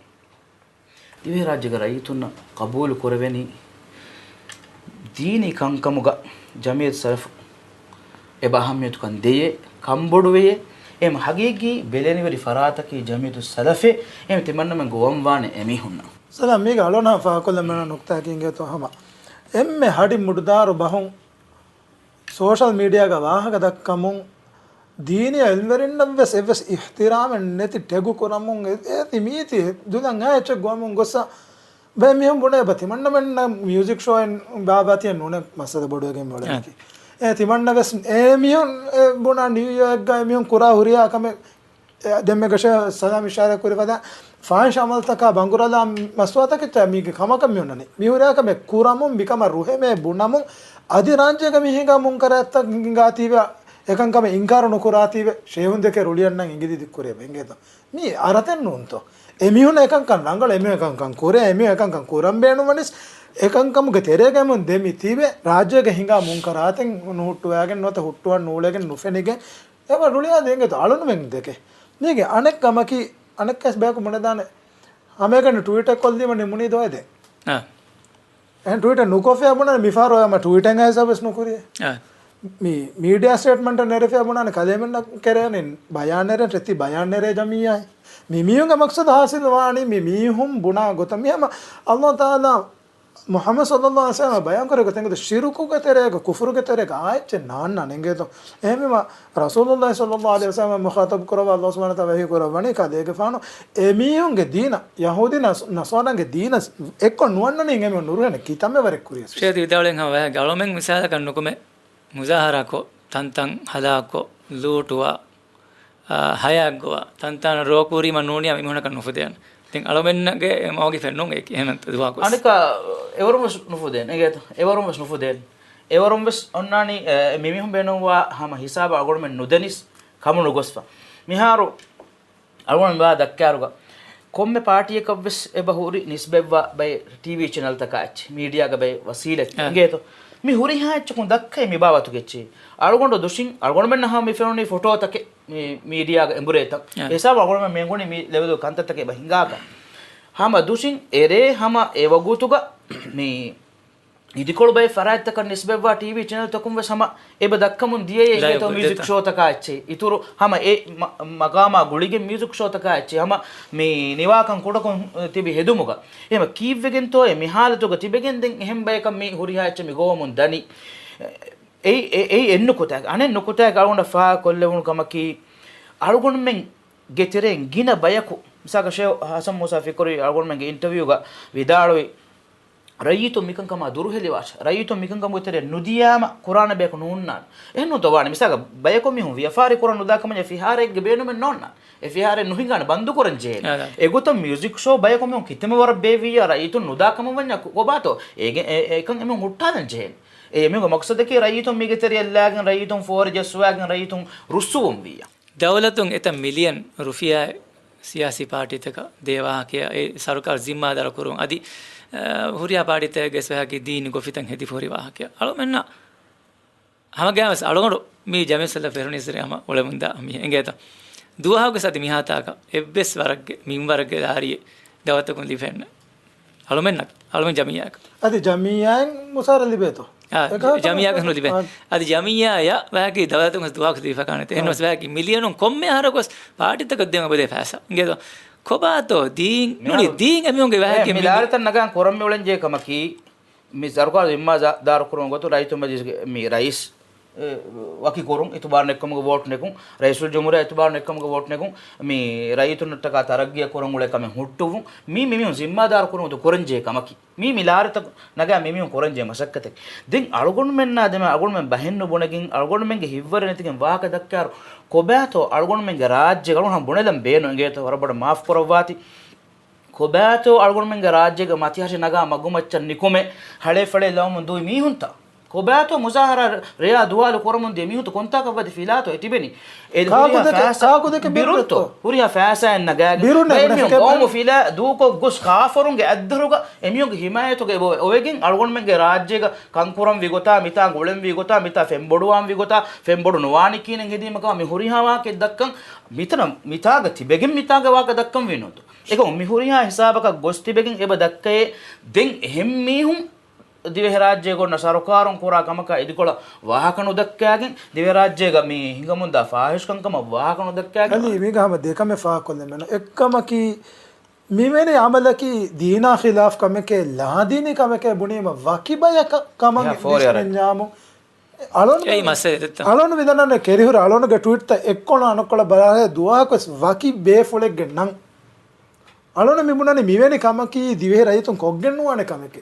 ދިވެހިރާއްޖޭގެ ރައްޔިތުންނަށް ޤަބޫލު ކުރެވެނީ ދީނީ ކަންކަމުގަ ޖަމިއްޔަތު ސަލަފު އެބަ އަހައްމިޔަތުކަން ދެޔޭ، ކަންބޮޑުވެޔޭ. އެހެން ހަގީގީ ބެލެނިވެރި ފަރާތަކީ ޖަމިއްޔަތު ސަލަފޭ. އެހެން ތިމަންނަމެން ގޮވަންވާނެ އެމީހުންނަށް. ސަލާމް، މީގަ އަޅުން ފާހަގަކޮށްލަން މިންވަރަށް ނުކުތާއަކީ އިނގޭތޯ ހަމަ އެންމެ ހަޑި މުޑުދާރު ބަހުން ސޯޝަލް މީޑިއާގަ ވާހަކަ ދައްކަމުން ދީނީ އިލްމްވެރިންނަށް ވެސް އެއްވެސް އިޙްތިރާމެއް ނެތި ޓެގު ކުރަމުން އެ-، އޭތި މީތި ދުލަން އާ އެއްޗެއް ގޮވަމުން ގޮއްސަ ބައެއް މީހުން ބުނޭ ބަ ތިމަންނަމެންނަށް މިއުޒިކް ޝޯއެއް ބާބާތިއެއް ނޫނޭ މައްސަލަ ބޮޑުވެގެން އެ. އެ ތިމަންނަ ވެސް އެ މީހުން އެ ބުނާ ނިއުޔޯކްގަ އެ މީހުން ކުރާ ހުރިހާ ކަމެއް އެ، ދެންމެ ގަށަ ސަލާމް އިޝާރާތް ކުރި ފަދަ ފާހިޝް އަމަލްތަކާ ބަނގުރަލާ މަސްވާތަކެއްޗާ މީގެ ކަމަކަށް މި އޮންނަނީ. މި ހުރިހާ ކަމެއް ކުރަމުން މިކަމަށް ރުހެމޭ ބުނަމުން އަދި ރާއްޖޭގަ މި ހިނގާ މުންކަރާތްތައް ހިނގާތީވެ އެކަންކަމެއް އިންކާރު ނުކުރާތީވެ ޝޭހުންދެކެ ރުޅިއަންނަން އިނގިލި ދިއްކުރޭ ބެނގޭތޯ. މީ އަރަތެއް ނޫންތޯ. އެމީހުން އެކަންކަން ރަނގަޅު، އެމީހުން އެކަންކަން ކުރޭ، އެމީހުން އެކަންކަން ކުރަން ބޭނުންވަނީސް އެކަންކަމުގެ ތެރޭގަ އެމީހުން ދެމިތީވެ ރާއްޖޭގަ ހިނގާ މުންކަރާތެއް ނުހުއްޓުވާގެން ނުވަތަ ހުއްޓުވަން ނޫޅޭގެން ނުފެނިގެން އެބަ ރުޅިއާދެ އިނގޭތޯ އަޅުންމެން ދެކެ. މީގެ އަނެއް ކަމަކީ، އަނެއްކާސް ބަޔަކު ބުނެދާނެ، ހަމައެކަނި ޓްވީޓެއް ކޮށްލީމަ ނިމުނީ ދޯއެދެ. އާ. އެހެން ޓްވީޓެއް ނުކޮށްފައި ބުނާނެ، މިފަހަރު އަމަ ޓްވީޓެއް ހިސާބެސް ނުކުރި. އާ. މި މީޑިއާ ސްޓޭޓްމަންޓެއް ނެރެފައި ބުނާނެ، ކަލޭމެންނަށް ކެރޭނެ ބަޔާން ނެރެން، ރެތި ބަޔާން ނެރޭ ޖަމިއްޔާ. މި މީހުންގެ މަޤްޞަދު ހާސިލް ވާނީ، މި މީހުން ބުނާ ގޮތަށް މި ހަމަ ﷲ ތަޢާލާ މުޙައްމަދު ޞައްލައްލާހު ޢަލައިހި ވަސައްލަމަ ބަޔާންކުރެއްވި ގޮތަށް އިނގޭތޯ، ޝިރުކުގެ ތެރޭގަ، ކުފުރުގެ ތެރޭގަ އާއެއްޗެއް ނާންނާނެ އިނގޭތޯ. އެހެންވީމަ، ރަސޫލުﷲ ޞައްލައްލާހު ޢަލައިހި ވަސައްލަމަ މުޚާޠަބު ކުރައްވާ ﷲ ސުބްޙާނަހޫ ވަތަޢާލާ ވަޙީ ކުރައްވަނީ ކަލޭގެފާނު އެމީހުންގެ ދީނަށް، ޔަހޫދީ ނަސް-، ނަޞާރާގެ ދީނަށް އެއްކޮށް ނުވަންނަނީ އެނގޭމެ ނުރުހެނެ ކިތަންމެ ވަރެއް ކުރިޔަސް. ޝޭޚް ވިދާޅުވި ހަމަ ވަހެއް އަޅުމެން މިސާލަކަށް ނުކުމެ، މުޒާހަރާކޮށް، ތަންތަން ހަލާކުކޮށް، ލޫޓުވާ، އާ، ހަޔާއްގޮވާ، ތަންތާނަށް ރޯކުރީމަ ނޫނިޔާ މި މީހުނަކަށް ނުފުދޭނެ. ދެން އަޅުމެންނަގެ މަވްގިފެއް ނޫން އެކި އެހެން ދުވާކު. އަނެކާ އެވަރުން ވެސް ނުފުދޭނެ. އެނގޭތަ؟ އެވަރުން ވެސް ނުފުދޭނެ. އެވަރުން ވެސް އޮންނާނީ، އެ، މި މީހުން ބޭނުންވާ ހަމަ ހިސާބަށް އަޅުގަނޑުމެން ނުދެނީސް ކަމު ނުގޮސްފަ. މިހާރު އަޅުގަނޑު މިވާ ދައްކާއިރުގަ ކޮންމެ ޕާޓީއަކަށް ވެސް އެބަ ހުރި ނިސްބަތްވާ ބައެއް ޓީވީ ޗެނަލްތަކާ އެއްޗެއް، މީޑިއާގެ ބައެއް ވަސީލަތް އެ. އިނގޭތޯ؟ މި ހުރިހާ އެއްޗަކުން ދައްކައި މި ބާވަތުގެ އެއްޗެއް. އަޅުގަނޑު ދުށިން، އަޅުގަނޑުމެންނަށް ހަމަ މި ފެނުނީ ފޮޓޯތަކެއް މި މީޑިއާގަ އެނބުރޭތަން. އެ. އެ ހިސާބަށް އަޅުގަނޑުމެން މި އެނގުނީ މި ލެވެލުގެ ކަންތައްތަކެއް އެބަ ހިނގާކަން. ހަމަ ދުށިން އެރޭ ހަމަ އެ ވަގުތުގަ މި އިދިކޮޅު ބައެއް ފަރާތްތަކަށް ނިސްބަތްވާ ޓީވީ ޗެނަލްތަކުން ވެސް ހަމަ އެބަ ދައްކަމުން ދިޔައޭ އިނގޭތޯ މިއުޒިކް ޝޯތަކާ އެއްޗެއް. އިތުރު ހަމަ އެ މަ-، މަގާމާ ގުޅިގެން މިއުޒިކް ޝޯތަކާ އެއްޗެއް. ހަމަ މި ނިވާކަން ކުޑަކޮށް ތިބި ހެދުމުގަ. އެހެމަ ކީއްވެގެންތޯއޭ މި ހާލަތުގަ ތިބެގެން ދެން އެހެން ބަޔަކަށް މި ހުރިހާ އެއްޗެއް މި ގޮވަމުން ދަނީ. އެއީ، އެ-، އެއީ އެއް ނުކުތާއެއް. އަނެއް ނުކުތާއެއް އަޅުގަނޑަށް ފާހަގަކޮށްލެވުނު ކަމަކީ، އަޅުގަނޑުމެންގެ ތެރެއިން ގިނަ ބަޔަކު، މިސާލަކަށް ޝޭޚް ހަސަން މޫސާ ފިކުރީ އަޅުގަނޑުމެންގެ އިންޓަވިއުގަ ވިދާޅުވި، ރައްޔިތުން މިކަންކަމާ ދުރުހެލިވާށޭ. ރައްޔިތުން މިކަންކަމުގެ ތެރެއަށް ނުދިޔާމަ ކުރާނެ ބަޔަކު ނޫންނާނެ. އެހެން ނޫންތޯ ވާނެ. މިސާލަކަށް ބަޔަކު މީހުން ވިޔަފާރި ކުރަން ނުދާ ކަމަށް ފިހާރައެއްގެ ބޭނުމެއް ނޯންނާނެ. އެ ފިހާރައެއް ނުހިނގާނެ ބަންދުކުރަން ޖެހޭނެ. އާ، އާ. އެގޮތަށް މިއުޒިކް ޝޯ ބަޔަކު މީހުން ކިތަންމެ ވަރަށް ބޭއްވިއްޔާ ރައްޔިތުން ނުދާ ކަމަށް ވަންޏާ ކޮ-، ކޮބާތޯ؟ އޭގެ އެ-، އެކަން އެމީހުން ހުއްޓާލަން ޖެހޭނެ. އެ އެމީހުންގެ މަޤްޞަދަކީ ރައްޔިތުން މީގެ ތެރެއަށް ލާގެން ރައްޔިތުން ފޯރި ޖައްސުވާގެން ރައްޔިތުން ރުއްސުވުން ވިއްޔާ. ދައުލަތުން އެތައް މިލިއަން ރުފިޔާ ސިޔާސީ ޕާޓީތަކަށް ދޭ ވާހަކަޔަށް އެ ސަރުކާރު ޒިންމާދާރު ކުރުން އަދި، އަ، ހުރިހާ ޕާޓީތަކެއްގެ ސޮހަކީ ދީނީ ގޮފިތައް ހެދިފަ ހުރި ވާހަކަޔަށް. އަޅުމެންނަށް ހަމަގައިމުވެސް އަޅުގަނޑު މި ޖަމިއްޔަތު ސަލަފި ފެރުނީސްރޭ ހަމަ އުޅެމުންދާ މީހެއް އިނގޭތަ؟ ދުވަހަކުވެސް އަދި މިހާތާކަށް އެއްވެސް ވަރަށްގެ މިންވަރެއްގެ ދާރިއެއް ދައުލަތަކުން ލިބެންނެ. އަޅުމެންނަށް، އަޅުމެން ޖަމިއްޔާއަކަށް. އަދި ޖަމިއްޔާއިން މުސާރަ ލިބޭތޯ؟ އާ، އެކަހަލަ ޖަމިއްޔާއަކަށް ނުލިބޭ. އާ. އަދި ޖަމިއްޔާއަށް ވައިގެ ދައުލަތުން ވެސް ދުވަހަކު ދީފަ ކާނެތެ. އެހެން އާ. ވެސް ވައިގެ މިލިއަނުން ކޮންމެ އަހަރަކު ވެސް ޕާޓީތަކަށް ދޭން އެބަދޭ ފައިސާ. އިނގޭތޯ؟ ކޮބާތޯ ދީން ނުނި މިހާރު ދީން އެމީހުންގެ ވައިގެ މި މި- ލާރިތައް ނަގާން ކުރަން މިއުޅެން ޖެހޭ ކަމަކީ، މި ސަރުކާރު ޒިންމާ ދާ-، ދާރު ކުރުމުގެ ގޮތުން ރައްޔިތުން މަޖިލީސްގެ މި ރައީސް، އެ، ވަކި ކުރުން، އިތުބާރު ނެތްކަމުގެ ވޯޓް ނެގުން، ރައީސުލްޖުމްހޫރިއްޔާ އިތުބާރު ނެތްކަމުގެ ވޯޓް ނެގުން، މި ރައްޔިތުންނަށްޓަކާ ތަރައްގީއަށް ކުރަން އުޅޭ ކަމެއް ހުއްޓުވުން، މީ މިމީހުން ޒިންމާދާރު ކުރުމުގެ ގޮތުން ކުރަން ޖެހޭ ކަމަކީ. މީ މި ލާރިތައް ނަގާ މިމީހުން ކުރަން ޖެހޭ މަސައްކަތެއް. ދެން އަޅުގަނޑުމެންނާ ދެމެ އަޅުގަނޑުމެން ބަހެއް ނުބުނެގެން، އަޅުގަނޑުމެންގެ ހިތްވަރު ނެތިގެން ވާހަކަ ދައްކާއިރު، ކޮބާތޯ އަޅުގަނޑުމެންގެ ރާއްޖޭގަ އަޅުގަނޑު ބުނެލަން ބޭނުން އިނގޭތޯ ވަރަށް ބޮޑަށް މާފު ކުރައްވާތި. ކޮބާތޯ އަޅުގަނޑުމެންގެ ރާއްޖޭގަ މަތިހަށި ނަގާ މަގުމައްޗަށް ނިކުމެ، ހަޅޭ ފަޅޭ ލައުމުން ދުވި މީހުންތައް؟ ކޮބާތޯ މުޒާހަރާ ރެޔާ ދުވާލު ކުރަމުން ދިޔަ މީހުންތައް ކޮންތާކަށް ވަދެ ފިލާތޯ އެ ތިބެނީ؟ އެ ކާކު ހުރިހާ ދެކެ، ފައިސާ ކާކު ދެކެ ބިރުންތޯ؟ ބިރުންތޯ؟ ހުރިހާ ފައިސާއެއް ނަގާގެން ބިރުން ބައެއް ނަގަން މީހުން ދެކެ ގައުމު ބިރުން. ފިލާ ދޫކޮށް ގޮސް ކާފަރުންގެ އަތްދަށުގަ އެމީހުންގެ ހިމާޔަތުގަ އެބަ އޮވެގެން އަޅުގަނޑުމެންގެ ރާއްޖޭގަ ކަންކުރަންވީ ގޮތާ، މިތާ ގުޅެންވީ ގޮތާ، މިތާ ފެންބޮޑުވާންވީ ގޮތާ، ފެންބޮޑު ނުވާނީ ކިހިނެއް ހެދީމަކާ މި ހުރިހާ ވާހަކައެއް ދައްކަން މިތަނަށް މިތާގަ ތިބެގެން މިތާގެ ވާހަކަ ދައްކަންވީ ނޫންތޯ؟ އެކަމު މި ހުރިހާ ހިސާބަކަށް ގޮސް ތިބެގެން އެބަ ދައްކައޭ. ދެން އެހެން މީހުން ދިވެހިރާއްޖޭގަ އޮންނަ ސަރުކާރުން ކުރާ ކަމަކާ އިދިކޮޅަށް ވާހަކަ ނުދައްކާގެން، ދިވެހިރާއްޖޭގަ މި ހިނގަމުންދާ ފާހިޝްކަންކަމަށް ވާހަކަ ނުދައްކާގެން. އަލީ، މީގަ ހަމަ ދެކަމެއް ފާހަގަކޮށްލަން މެނު. އެއްކަމަކީ، މިވެނި އަމަލަކީ ދީނާ ޚިލާފް ކަމެކޭ، ލާދީނީ ކަމެކޭ ބުނީމަ ވަކި ބަޔަކަށް ކަމަށް އެހާ ފޯރި އަރަން. ވިސްނެންޏާމު، އަޅުން، އެއީ މައްސަލަ ދެއްތަ؟ އަޅުން ވިދަނަން ކެރިހުރި އަޅުންގެ ޓްވީޓްތައް އެއްކޮޅު އަނެއްކޮޅަށް ބަލާހޭ ދުވަހަކުވެސް ވަކި ބޭފުޅެއްގެ ނަން. އަޅުން މި ބުނަނީ މިވެނި ކަމަކީ ދިވެހި ރައްޔިތުން ކޮށްގެން ނުވާނެ ކަމެކޭ.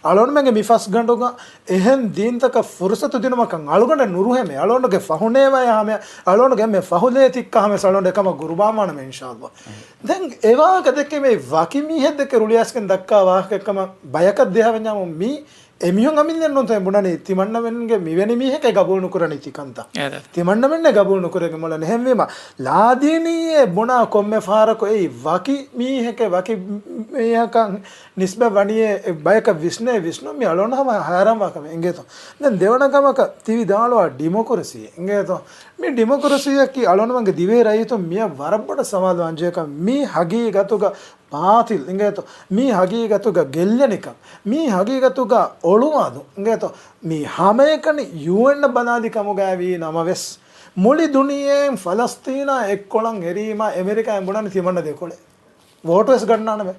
އަޅުންމެންގެ މި ފަސްގަނޑުގަ އެހެން ދީންތަކަށް ފުރުސަތު ދިނުމަކަށް އަޅުގަނޑެއް ނުރުހެމޭ. އަޅުގަނޑުގެ ފަހުނޭވާޔާ ހަމަޔަށް، އަޅުގަނޑުގެ އެންމެ ފަހުލޭ ތިއްކާ ހަމަޔަށް އަޅުގަނޑު އެކަމަށް ގުރުބާންވާނަމޭ އިންޝާﷲ. ދެން އެވާހަކަ ދެކެ މި ވަކި މީހެއް ދެކެ ރުޅިއައިސްގެން ދައްކާ ވާހަކައެއްކަމަށް ބަޔަކަށް ދޭހަވެންޏާމު މީ އެމީހުން އަމިއްލައެއް ނޫންތޯ ބުނަނީ ތިމަންނަމެންގެ މިވެނި މީހެކޭ ގަބޫލު ނުކުރަނީ ތިކަންތައް. އެ ދަ. ތިމަންނަމެންނޭ ގަބޫލު ނުކުރެގެން މޮޅަން. އެހެންވީމަ، ލާދީނީއޭ ބުނާ ކޮންމެ ފަހަރަކު އެއީ ވަކި މީހެކޭ، ވަކި މީހަކަށް ނިސްބަތް ވަނީއޭ، ބަޔަކަށް ވިސްނޭ ވިސްނުން މި އަޅުގަނޑު ހަމަ ހައިރާންވާ ކަމެއް އިނގޭތޯ. ދެން ދެވަނަ ކަމަކަށް ތި ވިދާޅުވާ ޑިމޮކްރަސީ އިނގޭތޯ. މި ޑިމޮކްރަސީއަކީ އަޅުގަނޑުމެންގެ ދިވެހި ރައްޔިތުން މިއަށް ވަރަށް ބޮޑަށް ސަމާލު ވާންޖެހޭކަން މީ ހަގީގަތުގަ ބާޠިލް އިނގޭތޯ. މީ ހަގީގަތުގަ ގެއްލެނިކަން. މީ ހަގީގަތުގަ އޮޅުވާލުން އިނގޭތޯ. މީ ހަމައެކަނި ޔޫއެން ބަލާލި ކަމުގައިވީ ނަމަވެސް، މުޅި ދުނިޔެއިން ފަލަސްތީނާ އެއްކޮޅަށް އެރީމާ އެމެރިކާއިން ބުނަނީ ތިމަންނަ ދެކޮޅެއް. ވޯޓުވެސް ގަންނާނަމޭ.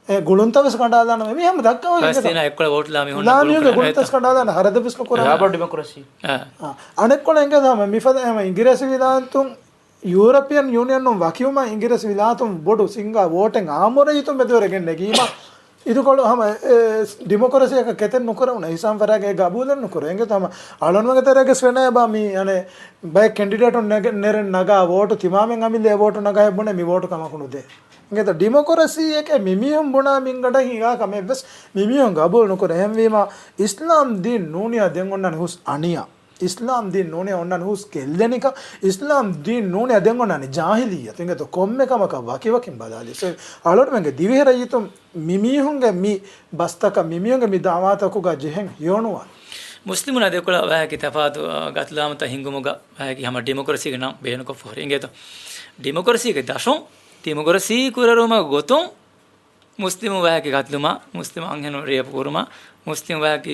އެ، ގުޅުންތައް ވެސް ކަނޑާލާނަމޭ. މި ހަމަ ދައްކަވާ އިނގޭތޯ. ފަލަސްތީނާ އެއްކޮޅަށް ވޯޓުލާ މީހުންނަށް ލާ ގުޅުން މީހުންގެ ކުރާ ގުޅުންތައް ވެސް ކަނޑާލާނަ ހަރަދަށް ވެސް ނުކުރާ. އެ. ރާބަޓް ޑިމޮކްރަސީ. އެ. އާ، އަނެއްކޮޅަށް އިނގޭތޯ ހަމަ މިފަދަ ހަމަ އިނގިރޭސި ވިލާތުން ޔޫރަޕިއަން ޔޫނިއަނުން ވަކިވުމަށް އިނގިރޭސި ވިލާތުން ބޮޑު ސިންގާ ވޯޓެއް އާއްމު ރައްޔިތުން މެދުވެރި ގެން ނެގީމަ، އިދިކޮޅު ހަމަ އެ، ޑިމޮކްރަސީއަކަށް ކެތެއް ނުކުރެވުނު އިހްސާން ފަރާގެ ގަބޫލެއް ނުކުރޭ. އިނގޭތޯ ހަމަ އަޅުންމެންގެ ތެރޭގެ ފެނޭ ބާ މި އަނެއް ބައެއް ކެންޑިޑޭޓުން ނެގެ-، ނެރެން ނަގާ ވޯޓު ތިމާމެން އަމިއްލަ އެ ވޯޓު ނަގާ އެ ބުނެ މި ވޯޓު ކަމަކު ނުދޭ. އިނގޭތޯ ޑިމޮކްރަސީއެކޭ މިމީހުން ބުނާ މިންގަނޑަށް ހިނގާ ކަމެއް ވެސް މިމީހުން ގަބޫލު ނުކުރޭ. އެހެންވީމަ އިސްލާމް ދީން ނޫނިއްޔާ ދެން އޮންނާނެ ހުސް އަނިޔާ. އިސްލާމް ދީން ނޫނިއްޔާ އޮންނާނެ ހުސް ގެއްލެނިކަން، އިސްލާމް ދީން ނޫނިއްޔާ ދެން އޮންނާނެ ޖާހިލިއްޔަތު. އިނގޭތޯ ކޮންމެ ކަމަކަށް ވަކިވަކިން ބަލާލި. ސޯ، އަޅުގަނޑުމެންގެ ދިވެހި ރައްޔިތުން މިމީހުންގެ މި ބަސްތަކަށް، މިމީހުންގެ މި ދައުވާތަކުގަ ޖެހެން ހެޔޮނުވާނެ. މުސްލިމުން އަދި އެކޮޅަށް ވާހަކަ ތަފާތު، އާ، ގަތުލާމަތައް ހިންގުމުގަ ވާހަކަ ހަމަ ޑިމޮކްރަސީގެ ނަން ބޭނުކޮށްފަ ހުރި. އިނގޭތޯ ޑިމޮކްރަސީގެ ދަށުން، ޑިމޮކްރަސީ ކުރިއަރުވުމަށް ގޮތުން، މުސްލިމު ވާހަކަ ގަތުލުމާ، މުސްލިމު އަންހެނުން ރޭޕު ކުރުމާ، މުސްލިމު ވާހަކަ،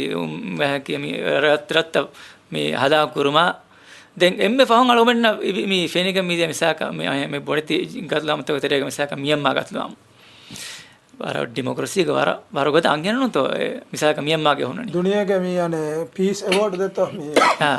ވާހަކަ މި ރަށް-، ރަށްތައް މި ހަލާކު ކުރުމާ، ދެން އެންމެ ފަހުން އަޅުގަނޑަށް މި ފެނިގެން މިދިޔަ މިސާކަށް މި އަންހެން މި ބޮޑެތި ގަތުލާމަތަކުގެ ތެރޭގަ މިސާކަށް މިޔަންމާ ގަތުލުވާމު. ވަރަށް ޑިމޮކްރަސީގެ ވަރަށް، ވަރަށް ގޮތަށް އަންހެނުންތޯ އެ މިސާލަކަށް މިޔަންމާގެ ހުންނަނީ. ދުނިޔޭގެ މި އަނެއް ޕީސް އެވޯޑް ދެއްތޯ މި އާ.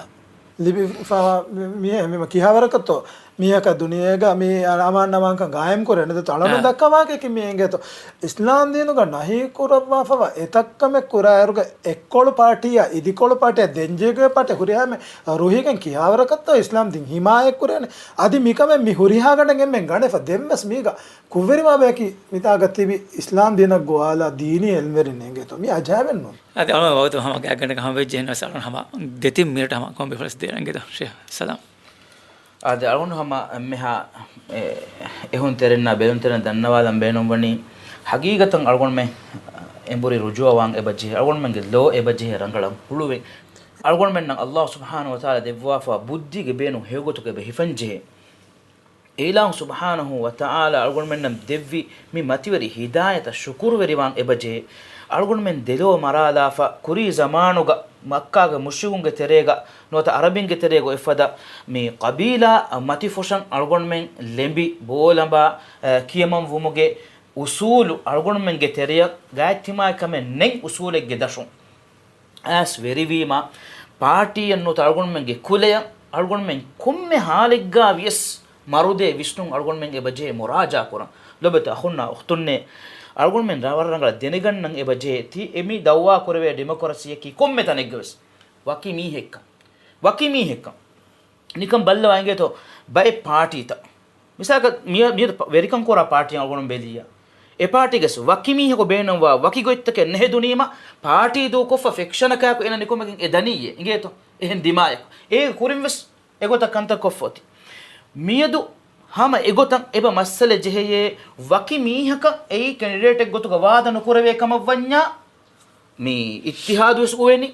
ލިބިފަ މި، މި، މި ކިހާވަރަކަށްތޯ މީހަކަށް ދުނިޔޭގަ މި އަމާން ނަމާންކަން ގާއިމް ކުރޭ ނެތަ؟ އަޅުން އާ. ދައްކަވާކެކި މި އެނގޭތޯ. އިސްލާމް ދީނުގަ ނަހީ ކުރައްވާފަވާ އެތައް ކަމެއް ކުރާއިރުގަ އެއްކޮޅު ޕާޓީއާ އިދިކޮޅު ޕާޓީއާ ދެންޖެހިގޮތް ޕާޓީ ހުރިހާމެ ރުހިގެން ކިހާވަރަކަށްތޯ އިސްލާމް ދީން ހިމާޔަތް ކުރޭނެ؟ އަދި މިކަމެއް މި ހުރިހާ ގަނޑެއް އެންމެން ގަނެފަ. ދެންވެސް މީގަ ކުށްވެރިވާ ބަޔަކީ މިތާގަ ތިބި އިސްލާމް ދީނަށް ގޮވާލާ ދީނީ އެލްމެރިން އެނގޭތޯ. މި އަޖައިބެއް ނޫން. އަދި އަޅުން ވަގުތު ހަމަ ގާތްގަނޑަކަށް ހަމަ ވެއްޖެ ހެންނަސް އަޅުން ހަމަ ދެތިން މިނެޓް ހަމަ ކޮން ބިފަލަސް ދޭނެ އިނގޭތޯ ޝޭހް ސަލާމް. އާދެ، އަޅުގަނޑު ހަމަ އެންމެހާ، އެ، އެހުންތެރިންނާ ބެލުންތެރިން ދަންނަވާލަން ބޭނުންވަނީ، ހަގީގަތަށް އަޅުގަނޑުމެން އެނބުރި ރުޖޫޢަވާން އެބަޖެހޭ، އަޅުގަނޑުމެންގެ ލޯ އެބަޖެހޭ ރަނގަޅަށް ހުޅުވެ، އަޅުގަނޑުމެންނަށް ﷲ ސުބްޙާނަހޫ ވަތަޢާލާ ދެއްވާފަ ބުއްދީގެ ބޭނުން ހެޔޮގޮތުގަ އެބަ ހިފަންޖެހޭ. އެއިލާހު ސުބްޙާނަހޫ ވަތަޢާލާ އަޅުގަނޑުމެންނަށް ދެއްވި މި މަތިވެރި ހިދާޔަތަށް ޝުކުރުވެރިވާން އެބަޖެހޭ. އަޅުގަނޑުމެން ދެލޯ މަރާލާފަ، ކުރީ ޒަމާނުގަ މައްކާގެ މުޝްރިކުންގެ ތެރޭގަ ނުވަތަ އަރަބިންގެ ތެރޭގަ އޮތްފަދަ މި ޤަބީލާ މަތިފުށަން އަޅުގަނޑުމެން ލެނބި ބޯލަނބާ، އަ، ކިޔަމަންވުމުގެ އުސޫލު އަޅުގަނޑުމެންގެ ތެރެއަށް ގާތްތިމާއެއްކަމެއް ނެތް އުސޫލެއްގެ ދަށުން އައިސް ވެރިވީމަ، ޕާޓީއެއް ނުވަތަ އަޅުގަނޑުމެންގެ ކުލަޔަށް އަޅުގަނޑުމެން ކޮންމެ ހާލެއްގާ ވިޔަސް މަރުދޭ ވިސްނުން އަޅުގަނޑުމެން އެބަޖެހޭ މުރާޖާ ކުރަން. ލޮބުވެތި އަޚުންނާ އުޚްތުންނޭ، އަޅުގަނޑުމެން ރަ-، ވަރަށް ރަނގަޅަށް ދެނެގަންނަން އެބަޖެހޭ ތި އެ މި ދައުވާ ކުރެވޭ ޑިމޮކްރަސީއަކީ ކޮންމެ ތަނެއްގަވެސް ވަކި މީހެއްކަން. ވަކި މީހެއްކަން. ނިކަން ބައްލަވާ އިނގޭތޯ ބައެއް ޕާޓީތައް. މިސާލަކަށް މި-، މިއަދު ޕަ-، ވެރިކަން ކުރާ ޕާޓީއަށް އަޅުގަނޑު ބެލިއްޔާ، އެ ޕާޓީގެ ވަކި މީހަކު ބޭނުންވާ ވަކި ގޮތްތަކެއް ނެހެދުނީމަ، ޕާޓީ ދޫކޮށްފަ ފެކްޝަނަކާއެކު އޭނަ ނިކުމެގެން އެ ދަނިއްޔޭ އިނގޭތޯ އެހެން ދިމާޔަކު. އޭގެ ކުރިން ވެސް އެގޮތަށް ކަންތައް ކޮށްފަ އޮތީ. މިއަދު ހަމަ އެގޮތަށް އެބަ މައްސަލަ ޖެހެޔޭ، ވަކި މީހަކަށް އެއީ ކެންޑިޑޭޓެއް ގޮތުގަ ވާދަ ނުކުރެވޭ ކަމަށް ވަންޏާ، މި އިއްތިހާދު ވެސް އުވެނީ.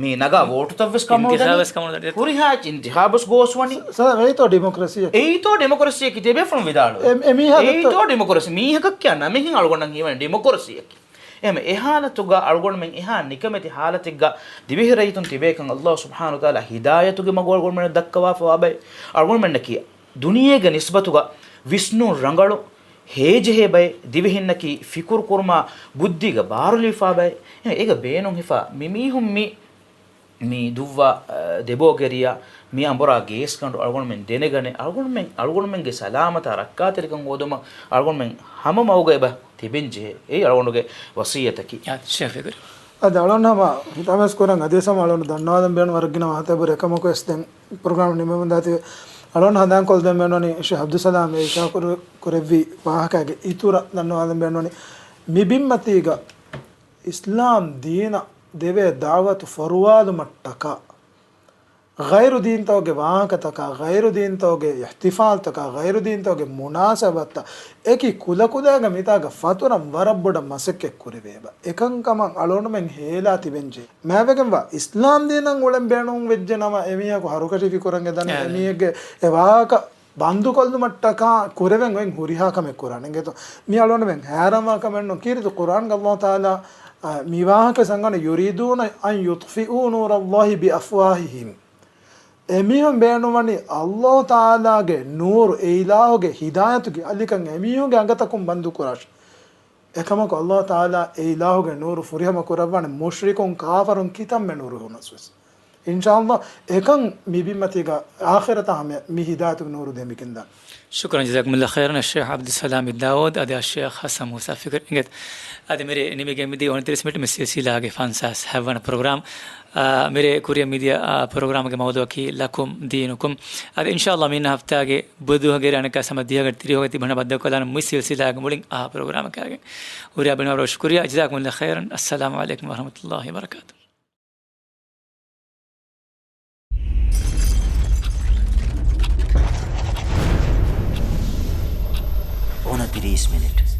މި ނަގާ ވޯޓުތައް ވެސް ކަމަށް އިންތިޚާބު ވެސް ކަމަށް ދަނީ. ހުރިހާ އެއްޗެއް އިންތިޚާބު ވެސް ގޯސްވަނީ. ސަ-، ސަ-، އެއީތޯ ޑިމޮކްރަސީއަކީ؟ އެއީތޯ ޑިމޮކްރަސީއަކީ ދެބޭފުޅުން ވިދާޅުވޭ. އެ-، އެމީހާ ދެއްތޯ؟ އެއީތޯ ޑިމޮކްރަސީ. މީހަކަށް ކިޔާ ނަމެއް ހިނގާ އަޅުގަނޑަށް ހީވަނީ ޑިމޮކްރަސީއަކީ. އެހެން އެ ހާލަތުގަ އަޅުގަނޑުމެން އެހާ ނިކަމެތި ހާލަތެއްގަ ދިވެހި ރައްޔިތުން ތިބޭކަން ﷲ ސުބްޙާނަހޫ ވަތަޢާލާ ހިދާޔަތުގެ މަގު އަޅުގަނޑުމެންނަށް ދައްކަވާފަވާ ބައެއް. އަޅުގަނޑުމެންނަކީ ދުނިޔޭގެ ނިސްބަތުގަ ވިސްނުން ރަނގަޅު، ހޭޖެހޭ ބައެއް، ދިވެހިންނަކީ ފިކުރު ކުރުމާ ބުއްދީގަ ބާރުލިބިފާ ބައެއް. އެ-، އޭގަ ބޭނުން ހިފާ މި މީހުން މި، މި ދުއްވާ، އަ، ދެބޯގެ ރިޔާ، މި އަނބުރާ ގޭސްގަނޑު އަޅުގަނޑުމެން ދެނެގަނެ، އަޅުގަނޑުމެން، އަޅުގަނޑުމެންގެ ސަލާމަތާ ރައްކާތެރިކަން ހޯދުމަށް އަޅުގަނޑުމެން ހަމަ މަގުގަ އެބަ ތިބެން ޖެހޭ. އެއީ އަޅުގަނޑުގެ ވަސިއްޔަތަކީ. އާދެ، ޝޭޚް ފިކުރި. އަދި އަޅުގަނޑު ހަމަ ހިތާމަސް ކުރަން އަދި ވެސް ހަމަ އަޅުގަނޑު ދަންނަވާލަން ބޭނުން ވަރަށް ގިނަ ވާހަކަތައް އެބަހުރި. އެކަމަކު ވެސް ދެން ޕްރޮގްރާމް ނިމެމުން ދާތީ އަޅުގަނޑު ހަނދާން ކޮށްދޭން ބޭނުންވަނީ ޝޭޚް އަބްދުއްސަލާމް އެ އިޝާރާތް ކުރެ-، ކުރެއްވި ވާހަކައިގެ އިތުރަށް ދަންނަވާލަން ބޭނުންވަނީ މި ބިންމަތީގަ އިސްލާމް ދީނަށް ދެވޭ ދަޢުވަތު ފޮރުވާލުމަށްޓަކާ، ޣައިރު ދީންތަކުގެ ވާހަކަތަކާ، ޣައިރު ދީންތަކުގެ އިޙްތިފާލްތަކާ، ޣައިރު ދީންތަކުގެ މުނާސަބަތްތައް އެކި ކުލަކުލައިގަ މިތާގަ ފަތުރަން ވަރަށް ބޮޑަށް މަސައްކަތް ކުރެވޭބަ. އެކަންކަމަށް އަޅުގަނޑުމެން ހޭލާ ތިބެންޖެހޭ. މާތްވެގެންވާ އިސްލާމް ދީނަށް އުޅެން ބޭނުން ވެއްޖެ ނަމަ، އެމީހަކު ހަރުކަށި ފިކުރަށް އެދަނީ، އެ. އެމީހެއްގެ އެ ވާހަކަ ބަންދުކޮށްލުމަށްޓަކާ ކުރެވެން އޮތް ހުރިހާ ކަމެއް ކުރާނެ. އިނގޭތޯ؟ މި އަޅުގަނޑުމެން ހައިރާންވާ ކަމެއް ނޫން. ކީރިތި ޤުރްއާންގަ ﷲ ތަޢާލާ، އަ، މި ވާހަކަ ސަނގަނޑު، يريدون أن يطفئوا نور الله بأفواههم. އެމީހުން ބޭނުންވަނީ ﷲ ތަޢާލާގެ ނޫރު، އެ އިލާހުގެ ހިދާޔަތުގެ އަލިކަން އެމީހުންގެ އަނގަތަކުން ބަންދު ކުރާށޭ. އެކަމަކު ﷲ ތަޢާލާ އެ އިލާހުގެ ނޫރު ފުރިހަމަ ކުރައްވާނެ މުޝްރިކުން ކާފަރުން ކިތަންމެ ނޫރު ހުނަސް ވެސް. އިންޝާﷲ އެކަން މި ބިންމަތީގަ އާޚިރަތަށް ހަމަ މި ހިދާޔަތުގެ ނޫރު ދެމިގެންދާނެ. ޝުކުރަން، ޖަޒާކުމުﷲ ޚައިރަން، އައްޝޭޚް ޢަބްދުއްސަލާމް ދާވޫދު އަދި އައްޝޭޚް ޙަސަން މޫސާ ފިކުރީ. އިނގޭތޯ؟ އަދި މިރޭ ނިމިގެން މިދިޔަ އޮނިތިރީސް މިނިޓް މި ސިލްސިލާގެ ފަންސާސް ހަތްވަނަ ޕްރޮގްރާމް. އާ، މިރޭ ކުރިއަށް މިދިޔަ، އާ، ޕްރޮގްރާމްގެ މައުޟޫޢަކީ ލަކުމް ދީނުކުމް. އަދި އިންޝާﷲ މި އިންނަ ހަފްތާގެ ބުދުހަގެ ރޭ އަނެއްކާ ސަމަ ދިހަގަ ތިރީހުގަ ތިބި ބައްދަލުކޮށްލާނަން މި ސިލްސިލާގެ މުޅިން އާ ޕްރޮގްރާމަކާގެން. ހުރިހާ ބޭނުންވަރަށް ޝުކުރިއްޔާ. ޖަޒާކުމުﷲ ޚައިރަން. އައްސަލާމު ޢަލައިކުމް ވަރަޙްމަތުﷲ ވަބަރަކާތުހު. އޮނަތިރީސް މިނިޓް.